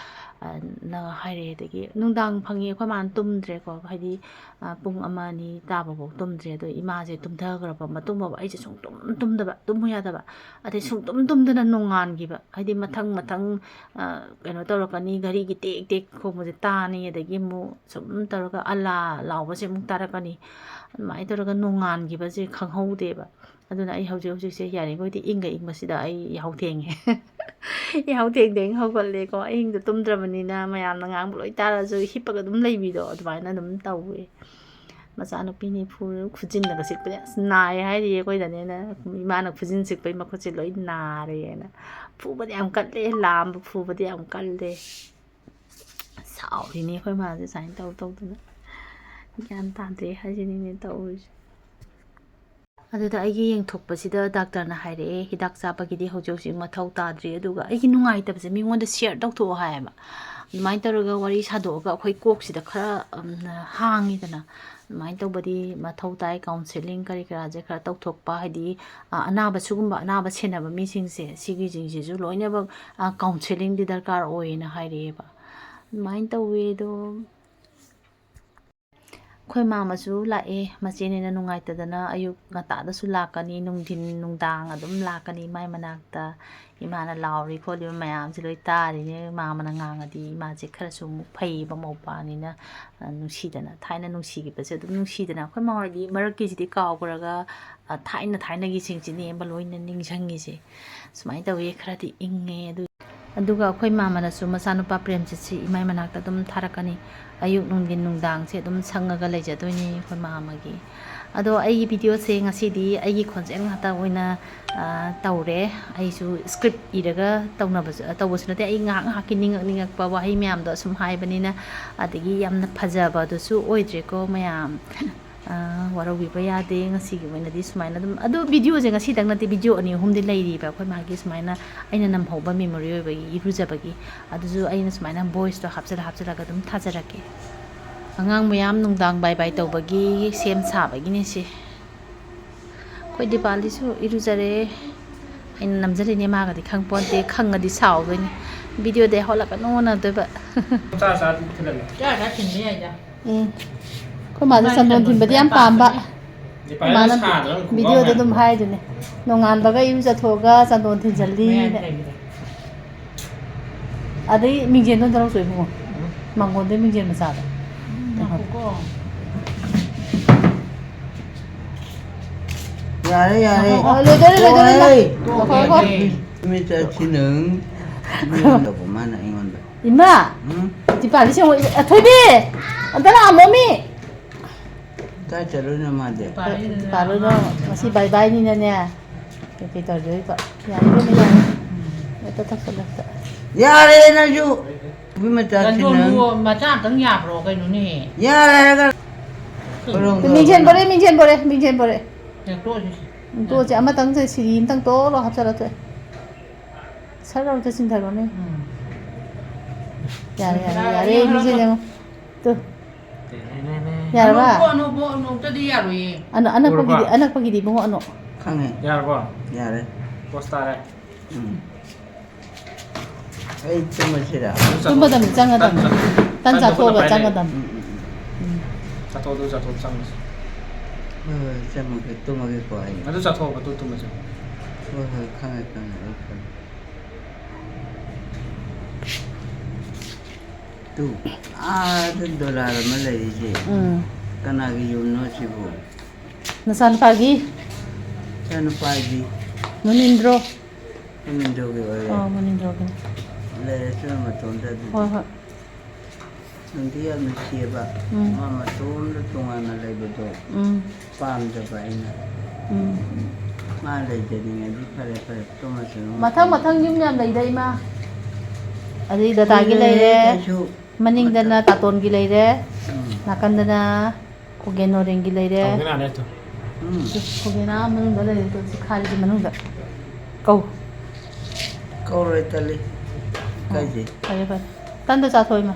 ꯑ, ꯅ ꯍꯥꯏꯔꯛꯑꯦ꯫ ꯑꯗꯒꯤ ꯅꯨꯡꯗꯥꯡ ꯐꯪꯉꯤ ꯑꯩꯈꯣꯏ ꯃꯥꯅ ꯇꯨꯝꯗ꯭ꯔꯦꯀꯣ, ꯍꯥꯏꯗꯤ, ꯑ, ꯄꯨꯡ ꯑꯃ ꯑꯅꯤ ꯇꯥꯕꯐꯥꯎ ꯇꯨꯝꯗ꯭ꯔꯦ꯫ ꯑꯗꯣ ꯏꯃꯥꯁꯦ ꯇꯨꯝꯊꯈ꯭ꯔꯕ ꯃꯇꯨꯡꯐꯥꯎꯕ ꯑꯩꯁꯦ ꯁꯨꯡꯇꯨꯝ ꯇꯨꯝꯗꯕ, ꯇꯨꯝꯃꯨ ꯌꯥꯗꯕ꯫ ꯑꯗꯩ ꯁꯨꯡꯇꯨꯝ ꯇꯨꯝꯗꯅ ꯅꯣꯡꯉꯥꯟꯈꯤꯕ, ꯍꯥꯏꯗꯤ ꯃꯊꯪ ꯃꯊꯪ, ꯑ, ꯀꯩꯅꯣ ꯇꯧꯔꯛꯀꯅꯤ, ꯘꯔꯤꯒꯤ ꯇꯦꯛ ꯇꯦꯛ ꯈꯣꯡꯕꯁꯦ ꯇꯥꯅꯤ, ꯑꯗꯒꯤ ꯑꯃꯨꯛ ꯁꯨꯝ ꯇꯧꯔꯒ ꯑꯂꯥ ꯂꯥꯎꯕꯁꯦ ꯑꯃꯨꯛ ꯇꯥꯔꯛꯀꯅꯤ꯫ ꯑꯗꯨꯃꯥꯏꯅ ꯇꯧꯔꯒ ꯅꯣꯡꯉꯥꯟꯈꯤꯕꯁꯦ ꯈꯪꯍꯧꯗꯦꯕ꯫ ꯑꯗꯨꯅ ꯑꯩ ꯍꯧꯖꯤꯛ ꯍꯧꯖꯤꯛꯁꯦ ꯌꯥꯔꯤꯈꯣꯏꯗꯤ ꯏꯪꯒ ꯏꯪꯕꯁꯤꯗ ꯑꯩ ꯌꯥꯍꯧ ꯊꯦꯡꯉꯦ꯫ ꯌꯥꯍꯧ ꯊꯦꯡ ꯊꯦꯡ ꯍꯧꯒꯠꯂꯦꯀꯣ꯫ ꯑꯍꯤꯡꯗ ꯇꯨꯝꯗ꯭ꯔꯕꯅꯤꯅ ꯃꯌꯥꯝꯅ ꯉꯥꯡꯕ ꯂꯣꯏ ꯇꯥꯔꯁꯨ ꯍꯤꯞꯄꯒ ꯑꯗꯨꯝ ꯂꯩꯕꯤꯗꯣ ꯑꯗꯨꯃꯥꯏꯅ ꯑꯗꯨꯝ ꯇꯧꯋꯦ꯫ ꯃꯆꯥꯅꯨꯄꯤ ꯅꯤꯐꯨ ꯈꯨꯖꯤꯟꯅꯒ ꯁꯤꯛꯄꯁꯦ ꯑꯁ ꯅꯥꯏ ꯍꯥꯏꯔꯤꯌꯦ ꯑꯩꯈꯣꯏꯗꯅꯦꯅ꯫ ꯏꯃꯥꯅ ꯈꯨꯖꯤꯟ ꯁꯤꯛꯄꯩ ꯃꯈꯨꯠꯁꯦ ꯂꯣꯏ ꯅꯥꯔꯦꯅ꯫ ꯐꯨꯕꯗꯤ ꯌꯥꯝ ꯀꯜꯂꯦ, ꯂꯥꯝꯕ ꯐꯨꯕꯗꯤ ꯌꯥꯝ ꯀꯜꯂꯦ꯫ ꯁꯥꯎꯔꯤꯅꯦ ꯑꯩꯈꯣꯏ ꯃꯥꯁꯦ ꯁꯨꯃꯥꯏꯅ ꯇꯧ ꯇꯧꯗꯅ꯫ ꯒ꯭ꯌꯥꯟ ꯇꯥꯗꯦ ꯍꯥꯏꯁꯤꯅꯤꯅꯦ ꯇꯧꯔꯤꯁꯦ꯫ ꯑꯗꯨꯗ ꯑꯩꯒꯤ ꯌꯦꯡꯊꯣꯛꯄꯁꯤꯗ ꯗꯥꯛꯇꯔꯅ ꯍꯥꯏꯔꯛꯑꯦ, "ꯍꯤꯗꯥꯛ ꯆꯥꯕꯒꯤꯗꯤ ꯍꯧꯖꯤꯛ ꯍꯧꯖꯤꯛ ꯃꯊꯧ ꯇꯥꯗ꯭ꯔꯤ, ꯑꯗꯨꯒ ꯑꯩꯒꯤ ꯅꯨꯡꯉꯥꯏꯇꯕꯁꯦ ꯃꯤꯉꯣꯟꯗ ꯁꯤꯌꯔ ꯇꯧꯊꯣꯛꯑꯣ" ꯍꯥꯏꯌꯦꯕ꯫ ꯑꯗꯨꯃꯥꯏꯅ ꯇꯧꯔꯒ ꯋꯥꯔꯤ ꯁꯥꯗꯣꯛꯑꯒ ꯑꯩꯈꯣꯏ ꯀꯣꯛꯁꯤꯗ ꯈꯔ, ꯎꯝ, ꯍꯥꯡꯉꯤꯗꯅ꯫ ꯑꯗꯨꯃꯥꯏꯅ ꯇꯧꯕꯗꯤ ꯃꯊꯧ ꯇꯥꯏ꯫ ꯀꯥꯎꯟꯁꯦꯂꯤꯡ ꯀꯔꯤ ꯀꯔꯥꯁꯦ ꯈꯔ ꯇꯧꯊꯣꯛꯄ, ꯍꯥꯏꯗꯤ, ꯑ, ꯑꯅꯥꯕ, ꯁꯤꯒꯨꯝꯕ ꯑꯅꯥꯕ ꯁꯦꯟꯅꯕ ꯃꯤꯁꯤꯡꯁꯦ, ꯁꯤꯒꯤꯁꯤꯡꯁꯤꯁꯨ ꯂꯣꯏꯅꯃꯛ, ꯑ, ꯀꯥꯎꯟꯁꯦꯂꯤꯡꯗꯤ ꯗꯔꯀꯥꯔ ꯑꯣꯏꯌꯦꯅ ꯍꯥꯏꯔꯛꯑꯦꯕ꯫ ꯑꯗꯨꯃꯥꯏꯅ ꯇꯧꯋꯦ꯫ ꯑꯗꯣ ꯑꯩꯈꯣꯏ ꯃꯥꯃꯁꯨ ꯂꯥꯛꯑꯦ, ꯃꯆꯦꯅꯤꯅ ꯅꯨꯡꯉꯥꯏꯇꯗꯅ꯫ ꯑꯌꯨꯛ ꯉꯟꯇꯥꯗꯁꯨ ꯂꯥꯛꯀꯅꯤ, ꯅꯨꯡꯊꯤꯟ ꯅꯨꯡꯗꯥꯡ ꯑꯗꯨꯝ ꯂꯥꯛꯀꯅꯤ ꯃꯥꯏ ꯃꯅꯥꯛꯇ꯫ ꯏꯃꯥꯅ ꯂꯥꯎꯔꯤ ꯈꯣꯠꯂꯤꯕ ꯃꯌꯥꯝꯁꯦ ꯂꯣꯏ ꯇꯥꯔꯤꯅꯦ꯫ ꯃꯥꯃꯅ ꯉꯥꯡꯉꯗꯤ ꯏꯃꯥꯁꯦ ꯈꯔꯁꯨ ꯑꯃꯨꯛ ꯐꯩꯌꯦꯕ, ꯃꯧꯄꯥꯅꯤꯅ, ꯑ, ꯅꯨꯡꯁꯤꯗꯅ, ꯊꯥꯏꯅ ꯅꯨꯡꯁꯤꯈꯤꯕꯁꯦ ꯑꯗꯨꯝ ꯅꯨꯡꯁꯤꯗꯅ꯫ ꯑꯩꯈꯣꯏ ꯃꯥ ꯍꯣꯏꯗꯤ ꯃꯔꯛꯀꯤꯁꯤꯗꯤ ꯀꯥꯎꯈ꯭ꯔꯒ, ꯑ, ꯊꯥꯏꯅ ꯊꯥꯏꯅꯒꯤꯁꯤꯡꯁꯤꯅꯦꯕ ꯂꯣꯏꯅ ꯅꯤꯡꯁꯤꯡꯉꯤꯁꯦ꯫ ꯁꯨꯃꯥꯏꯅ ꯇꯧꯋꯤ, ꯈꯔꯗꯤ ꯏꯪꯉꯦ꯫ ꯑꯗꯨ ꯑꯗꯨꯒ ꯑꯩꯈꯣꯏ ꯃꯥꯃꯅꯁꯨ ꯃꯆꯥꯅꯨꯄꯥ ꯄ꯭ꯔꯦꯝꯖꯤꯠꯁꯤ ꯏꯃꯥꯏ ꯃꯅꯥꯛꯇ ꯑꯗꯨꯝ ꯊꯥꯔꯛꯀꯅꯤ꯫ ꯑꯌꯨꯛ, ꯅꯨꯡꯊꯤꯟ, ꯅꯨꯡꯗꯥꯡꯁꯦ ꯑꯗꯨꯝ ꯁꯪꯉꯒ ꯂꯩꯖꯗꯣꯏꯅꯤ ꯑꯩꯈꯣꯏ ꯃꯥꯃꯒꯤ꯫ ꯑꯗꯣ ꯑꯩꯒꯤ ꯚꯤꯗꯤꯑꯣꯁꯦ ꯉꯁꯤꯗꯤ ꯑꯩꯒꯤ ꯈꯣꯟꯖꯦꯜ ꯉꯥꯛꯇ ꯑꯣꯏꯅ, ꯑ, ꯇꯧꯔꯦ꯫ ꯑꯩꯁꯨ ꯁ꯭ꯀ꯭ꯔꯤꯞ ꯏꯔꯒ ꯇꯧꯅꯕꯁꯨ, ꯇꯧꯕꯁꯨ ꯅꯠꯇꯦ꯫ ꯑꯩ ꯉꯥꯏꯍꯥꯛ ꯉꯥꯏꯍꯥꯛꯀꯤ ꯅꯤꯡꯉꯛ ꯅꯤꯡꯉꯛꯄ ꯋꯥꯍꯩ ꯃꯌꯥꯝꯗꯣ ꯑꯁꯨꯝ ꯍꯥꯏꯕꯅꯤꯅ, ꯑꯗꯒꯤ ꯌꯥꯝꯅ ꯐꯖꯕꯗꯨꯁꯨ ꯑꯣꯏꯗ꯭ꯔꯦꯀꯣ ꯃꯌꯥꯝ꯫ ꯑ, ꯋꯥꯔꯧꯕꯤꯕ ꯌꯥꯗꯦ꯫ ꯉꯁꯤꯒꯤ ꯑꯣꯏꯅꯗꯤ ꯁꯨꯃꯥꯏꯅ ꯑꯗꯨꯝ, ꯑꯗꯨ ꯚꯤꯗꯤꯑꯣꯁꯦ ꯉꯁꯤꯗꯪ ꯅꯠꯇꯦ, ꯚꯤꯗꯤꯑꯣ ꯑꯅꯤ ꯑꯍꯨꯝꯗꯤ ꯂꯩꯔꯤꯕ ꯑꯩꯈꯣꯏ ꯃꯥꯒꯤ ꯁꯨꯃꯥꯏꯅ ꯑꯩꯅ ꯅꯝꯍꯧꯕ ꯃꯦꯃꯣꯔꯤ ꯑꯣꯏꯕꯒꯤ, ꯏꯔꯨꯖꯕꯒꯤ꯫ ꯑꯗꯨꯁꯨ ꯑꯩꯅ ꯁꯨꯃꯥꯏꯅ ꯚꯣꯏꯁꯇꯣ ꯍꯥꯞꯆꯤꯜꯂ ꯍꯥꯞꯆꯤꯜꯂꯒ ꯑꯗꯨꯝ ꯊꯥꯖꯔꯛꯀꯦ꯫ ꯑꯉꯥꯡ ꯃꯌꯥꯝ ꯅꯨꯡꯗꯥꯡ ꯕꯥꯏ ꯕꯥꯏ ꯇꯧꯕꯒꯤ ꯁꯦꯝ ꯁꯥꯕꯒꯤꯅꯦ ꯁꯤ꯫ ꯑꯩꯈꯣꯏ ꯗꯤꯄꯥꯂꯤꯁꯨ ꯏꯔꯨꯖꯔꯦ꯫ ꯑꯩꯅ ꯅꯝꯖꯔꯤꯅꯦ, ꯃꯥꯒꯗꯤ ꯈꯪ ꯄꯣꯟꯇꯦ, ꯈꯪꯉꯗꯤ ꯁꯥꯎꯗꯣꯏꯅꯦ꯫ ꯚꯤꯗꯤꯑꯣꯗꯤ ꯍꯧꯂꯛꯀꯅꯣꯅ ꯑꯗꯨꯕ꯫ ꯆꯥ ꯆꯥ ꯊꯤꯜꯍꯜꯂꯣ꯫ ꯆꯥ ꯆꯥ ꯊꯤꯟꯕ ꯌꯥꯏꯗ꯫ ꯎꯝ꯫ ꯑꯩꯈꯣꯏ ꯃꯥꯁꯦ ꯆꯟꯗꯣꯟ ꯊꯤꯟꯕꯗꯤ ꯌꯥꯝ ꯄꯥꯝꯕ꯫ ꯗꯤꯄꯥꯂꯤꯅ ꯃꯥꯅ ꯁꯥꯗꯅ ꯑꯗꯨꯝ ꯈꯨꯝꯃꯛꯑꯣ ꯚꯤꯗꯤꯑꯣꯗ ꯍꯥꯏ꯫ ꯑꯗꯨꯝ ꯍꯥꯏꯗꯨꯅꯦ, "ꯅꯣꯡꯉꯥꯟꯕꯒ ꯏꯔꯨꯖꯊꯣꯛꯑꯒ ꯆꯟꯗꯣꯟ ꯊꯤꯟꯖꯜꯂꯤꯅ"꯫ ꯃꯌꯥꯏꯗ ꯂꯩꯕꯗꯣ꯫ ꯑꯗꯩ ꯃꯤꯡꯖꯦꯜꯗꯣ ꯑꯝꯇ ꯂꯧꯆꯣ ꯏꯕꯨꯡꯉꯣ꯫ ꯎꯝ꯫ ꯃꯥꯡꯒꯣꯟꯗꯩ ꯃꯤꯡꯖꯦꯜ ꯃꯆꯥꯗꯣ꯫ ꯉꯥꯏꯈꯣꯀꯣ꯫ ꯌꯥꯔꯦ, ꯌꯥꯔꯦ꯫ ꯑ, ꯂꯣꯏꯗꯣꯔꯦ, ꯂꯣꯏꯗꯣꯔꯦ, ꯇꯣꯛꯑꯣꯍꯦ꯫ ꯂꯣꯏꯗꯣꯔꯦ꯫ ꯍꯣꯏ, ꯍꯣꯏ꯫ ꯃꯤꯠ ꯇꯥꯁꯤꯅꯪ꯫ ꯃꯥꯅ ꯑꯩꯉꯣꯟꯗ꯫ ꯏꯃꯥ! ꯎꯝ? ꯗꯤꯄꯥꯂꯤ ꯁꯦꯡꯉꯣ-, ꯑꯊꯣꯏꯕꯤ! ꯑꯝꯇ ꯂꯥꯛꯑꯝꯃꯣ ꯃꯤ! ꯀꯥꯏ ꯆꯠꯂꯨꯏꯅꯣ ꯃꯥꯗꯤ? ꯗꯤꯄꯥꯂꯤꯗꯣ ꯉꯁꯤ ꯕꯥꯏ ꯕꯥꯏꯅꯤꯅꯅꯦ꯫ ꯀꯩ ꯀꯩ ꯇꯧꯗꯣꯏꯕ? ꯌꯥꯔꯦ, ꯏꯕꯦꯝꯃ, ꯌꯥꯔꯦ꯫ ꯍꯦꯛꯇ ꯇꯧꯁꯜꯂꯛꯇ꯫ ꯌꯥꯔꯦ ꯅꯪꯁꯨ! ꯅꯨꯄꯤ ꯃꯆꯥꯁꯤ ꯅꯪ꯫ ꯆꯟꯗꯣꯟꯕꯨ ꯃꯆꯥ ꯑꯝꯇꯪ ꯌꯥꯕ꯭ꯔꯣ ꯀꯩꯅꯣꯅꯦ? ꯌꯥꯔꯦ ꯍꯥꯏꯔꯒ꯫ ꯃꯤꯡꯖꯦꯜ ꯕꯣꯔꯦ, ꯃꯤꯡꯖꯦꯜ ꯕꯣꯔꯦ, ꯃꯤꯡꯖꯦꯜ ꯕꯣꯔꯦ꯫ ꯍꯦꯛ ꯇꯣꯛꯑꯁꯤ꯫ ꯎꯝ, ꯇꯣꯛꯑꯁꯤ꯫ ꯑꯃꯇꯪ ꯁꯤꯔꯤ ꯑꯝꯇꯪ ꯇꯣꯛ ꯂꯥꯎ ꯍꯥꯞꯆꯜꯂ ꯇꯣꯛꯑꯦ꯫ ꯁꯠ ꯂꯥꯎ ꯍꯦꯛꯇ ꯆꯤꯡꯊꯈ꯭ꯔꯣꯅꯦ꯫ ꯎꯝ꯫ ꯌꯥꯔꯦ, ꯌꯥꯔꯦ, ꯌꯥꯔꯦ, ꯌꯥꯔꯦ, ꯃꯤꯡꯖꯦꯜ ꯌꯦꯡꯉꯣ꯫ ꯇꯨ꯫ ꯌꯥꯔꯕ? ꯑꯅꯣꯛꯇꯣ, ꯑꯅꯣꯛꯇꯣ, ꯑꯅꯣꯛꯇꯗꯤ ꯌꯥꯔꯣꯏꯌꯦ꯫ ꯑꯅ-, ꯑꯅꯛꯄꯒꯤꯗꯤ, ꯎꯔꯕ? ꯑꯅꯛꯄꯒꯤꯗꯤ ꯏꯕꯨꯡꯉꯣ, ꯑꯅꯣꯛ꯫ ꯈꯪꯉꯦ꯫ ꯌꯥꯔꯕꯣ? ꯌꯥꯔꯦ꯫ ꯄꯣꯁ ꯇꯥꯔꯦ꯫ ꯎꯝ꯫ ꯑꯩ ꯇꯨꯝꯃꯁꯤꯔꯥ? ꯑꯗꯨ ꯆꯥꯊꯣꯛ-, ꯇꯨꯝꯃꯗꯝꯅꯤ, ꯆꯪꯉꯗꯝꯅꯤ꯫ ꯇꯟ ꯆꯥ-, ꯇꯟ ꯇꯟ ꯆꯥꯊꯣꯛꯑꯒ ꯇꯟ ꯆꯥꯊꯣꯛꯑꯒ ꯄꯥꯏꯔꯦ꯫ ꯆꯪꯉꯗꯝꯅꯤ꯫ ꯎꯝ, ꯎꯝ, ꯎꯝ꯫ ꯎꯝ꯫ ꯆꯥꯊꯣꯛ, ꯑꯗꯨ ꯆꯥꯊꯣꯛ ꯆꯪꯉꯁꯤ꯫ ꯍꯣꯏ, ꯍꯣꯏ, ꯆꯪꯉꯒꯦ, ꯇꯨꯝꯃꯒꯦꯀꯣ ꯑꯩ꯫ ꯑꯗꯨ ꯆꯥꯊꯣꯛꯑꯣ, ꯑꯗꯨ ꯇꯨꯝꯃꯁꯤ꯫ ꯍꯣꯏ, ꯍꯣꯏ, ꯈꯪꯉꯦ, ꯈꯪꯉꯦ, ꯑꯩ ꯈꯪꯉꯦ꯫ ꯇꯨ, ꯑꯥꯗ ꯗꯣꯂꯥꯔ ꯑꯃ ꯂꯩꯔꯤꯁꯦ꯫ ꯎꯝ꯫ ꯀꯅꯥꯒꯤ ꯌꯨꯝꯅꯣ ꯁꯤꯕꯨ? ꯅꯆꯥꯅꯨꯄꯥꯒꯤ꯫ ꯏꯆꯥꯅꯨꯄꯥꯒꯤ꯫ ꯃꯨꯅꯤꯟꯗ꯭ꯔꯣ꯫ ꯃꯨꯅꯤꯟꯗ꯭ꯔꯣꯒꯤ ꯑꯣꯏꯔꯦ꯫ ꯑꯥ, ꯃꯨꯅꯤꯟꯗ꯭ꯔꯣꯒꯤꯅꯤ꯫ ꯂꯩꯔꯁꯅꯨ ꯃꯇꯣꯝꯇ ꯑꯗꯨꯗꯤ꯫ ꯍꯣꯏ, ꯍꯣꯏ꯫ ꯅꯨꯡꯗꯤ ꯌꯥꯝ ꯅꯨꯡꯁꯤꯌꯦꯕ꯫ ꯎꯝ꯫ ꯃꯥ ꯃꯇꯣꯝꯗ ꯇꯣꯉꯥꯟꯅ ꯂꯩꯕꯗꯣ ꯎꯝ꯫ ꯄꯥꯝꯗꯕ ꯑꯩꯅ꯫ ꯎꯝ꯫ ꯃꯥ ꯂꯩꯖꯅꯤꯡꯉꯗꯤ ꯐꯔꯦ, ꯐꯔꯦ, ꯇꯣꯃꯁꯅꯨ꯫ ꯃꯊꯪ ꯃꯊꯪ ꯌꯨꯝ ꯌꯥꯝ ꯂꯩꯗ, ꯏꯃꯥ꯫ ꯑꯗꯩ ꯗꯗꯥꯒꯤ ꯂꯩꯔꯦ꯫ ꯀꯩꯁꯨ ꯃꯅꯤꯡꯗꯅ ꯃꯊꯪ꯫ ꯇꯥꯇꯣꯟꯒꯤ ꯂꯩꯔꯦ꯫ ꯎꯝ꯫ ꯅꯥꯀꯟꯗꯅ ꯈꯨꯒꯦꯟ ꯅꯣꯔꯦꯟꯒꯤ ꯂꯩꯔꯦ꯫ ꯇꯧꯒꯦ ꯅꯥꯅꯦ ꯇꯨ꯫ ꯎꯝ꯫ ꯇꯨ, ꯈꯨꯒꯦꯟ ꯑꯥ ꯃꯅꯨꯡꯗ ꯂꯩꯔꯦ, ꯇꯨ, ꯁꯤ ꯈꯥꯔꯤꯁꯤ ꯃꯅꯨꯡꯗ꯫ ꯀꯧ꯫ ꯀꯧꯔꯣꯏ, ꯇꯜꯂꯤ꯫ ꯀꯥꯏꯗꯦ꯫ ꯐꯔꯦ, ꯐꯔꯦ꯫ ꯇꯟꯗꯣ ꯆꯥꯊꯣꯛꯑꯣ, ꯏꯃꯥ꯫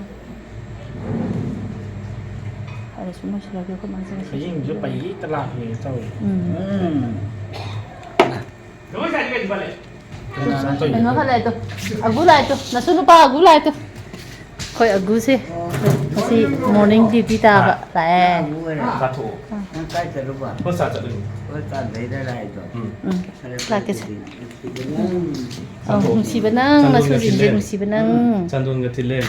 ꯐꯔꯦ, ꯁꯨꯝ ꯂꯣꯏꯁꯤꯜꯂꯒꯦ, ꯑꯩꯈꯣꯏ ꯃꯥꯁꯦ ꯉꯁꯤ꯫ ꯍꯌꯦꯡꯁꯨ ꯄꯩꯒꯦ ꯍꯦꯛꯇ ꯂꯥꯛꯄꯅꯦ ꯇꯧꯔꯤ꯫ ꯎꯝ꯫ ꯎꯝ꯫ ꯀꯩꯅꯣ ꯈꯔ ꯂꯥꯛꯑꯦ ꯇꯨ꯫ ꯑꯒꯨ ꯂꯥꯛꯑꯦ ꯇꯨ꯫ ꯅꯁꯨ ꯅꯨꯄꯥ ꯑꯒꯨ ꯂꯥꯛꯑꯦ ꯇꯨ꯫ ꯑꯩꯈꯣꯏ ꯑꯒꯨꯁꯦ ꯉꯁꯤ morning duty ꯇꯥꯕ ꯂꯥꯛꯑꯦ꯫ ꯑꯒꯨ ꯑꯣꯏꯔꯦ꯫ ꯆꯥꯊꯣꯛꯑꯣ꯫ ꯅꯪ ꯀꯥꯏ ꯆꯠꯂꯨꯕ? ꯍꯣꯏ, ꯆꯥ ꯆꯠꯂꯨꯏ꯫ ꯍꯣꯏ, ꯀꯥ ꯂꯩꯔ ꯂꯥꯛꯏꯗꯣ꯫ ꯎꯝ꯫ ꯐꯔꯦ, ꯐꯔꯦ, ꯂꯥꯛꯀꯦꯁꯦ꯫ ꯑꯗꯨꯗꯤ ꯅꯨꯡꯁꯤꯕ ꯅꯪ꯫ ꯑꯧ, ꯅꯨꯡꯁꯤꯕ ꯅꯪ, ꯆꯥꯟꯗꯣꯟꯒ ꯅꯁꯨꯁꯤꯡꯁꯦ ꯊꯤꯜꯂꯦ꯫ ꯅꯨꯡꯁꯤꯕ ꯅꯪ꯫ ꯎꯝ꯫ ꯆꯥꯟꯗꯣꯟꯒ ꯊꯤꯜꯂꯦ꯫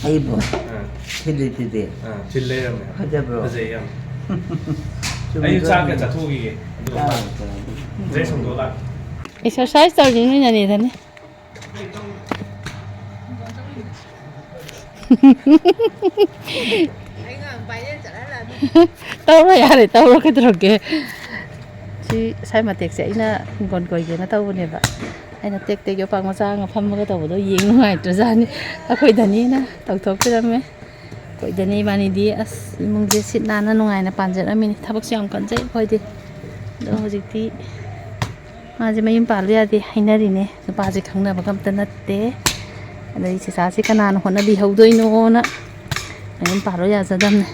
ꯑꯩꯕꯨ? ꯑꯥ꯫ ꯊꯤꯜꯂꯤ, ꯊꯤꯜꯂꯤ꯫ ꯑꯥ, ꯊꯤꯜ ꯂꯩꯔꯝꯃꯦ꯫ ꯐꯖꯕ꯭ꯔꯣ? ꯐꯖꯩ ꯌꯥꯝ꯫ ꯆꯨꯝꯃꯤꯀꯣ? ꯑꯩꯁꯨ ꯆꯥꯛꯀ ꯆꯥꯊꯣꯛꯈꯤꯒꯦ꯫ ꯑꯗꯨꯒ ꯆꯥꯔꯣ, ꯆꯥꯔꯣ꯫ Dress ꯍꯣꯡꯗꯣꯛꯑ ꯂꯥꯛꯀꯦ꯫ Exercise ꯇꯧꯔꯤ ꯅꯣꯏ ꯅꯅꯦꯗꯅꯦ꯫ ꯇꯧꯔꯣ ꯌꯥꯔꯦ, ꯇꯧꯔꯣ, ꯀꯩꯗꯧꯔꯒꯦ? ꯁꯤ ꯁ꯭ꯋꯥꯏ ꯃꯇꯦꯛꯁꯦ ꯑꯩꯅ ꯍꯤꯡꯒꯣꯜ ꯀꯣꯏꯒꯦꯅ ꯇꯧꯕꯅꯦꯕ꯫ ꯑꯩꯅ ꯇꯦꯛ ꯇꯦꯛ ꯌꯣꯄꯥꯛ ꯃꯆꯥ ꯑꯃ ꯐꯝꯃꯒ ꯇꯧꯕꯗꯣ ꯌꯦꯡ ꯅꯨꯡꯉꯥꯏꯇ꯭ꯔꯖꯥꯠꯅꯤ꯫ ꯑꯩꯈꯣꯏ ꯗꯅꯤꯅ ꯇꯧꯊꯣꯛꯄꯤꯔꯝꯃꯦ꯫ ꯑꯩꯈꯣꯏ ꯗꯅꯤ ꯏꯕꯥꯅꯤꯗꯤ ꯑꯁ ꯏꯃꯨꯡꯁꯦ ꯁꯤꯠ ꯅꯥꯟꯅ ꯅꯨꯡꯉꯥꯏꯅ ꯄꯥꯟꯖꯔꯝꯃꯤꯅꯤ꯫ ꯊꯕꯛꯁꯨ ꯌꯥꯝ ꯀꯟꯖꯩ ꯑꯩꯈꯣꯏꯗꯤ꯫ ꯑꯗꯣ ꯍꯧꯖꯤꯛꯇꯤ ꯃꯥꯁꯦ ꯃꯌꯨꯝ ꯄꯥꯜꯂꯨ ꯌꯥꯗꯦ ꯍꯥꯏꯅꯔꯤꯅꯦ꯫ ꯅꯨꯄꯥꯁꯦ ꯈꯪꯅꯕꯒ ꯑꯝꯇ ꯅꯠꯇꯦ꯫ ꯑꯗꯩ ꯆꯦꯆꯥꯁꯦ ꯀꯅꯥꯅ ꯍꯣꯠꯅꯕꯤꯍꯧꯗꯣꯏꯅꯣꯅ ꯃꯌꯨꯝ ꯄꯥꯜꯂꯨ ꯌꯥꯖꯗꯝꯅꯦ꯫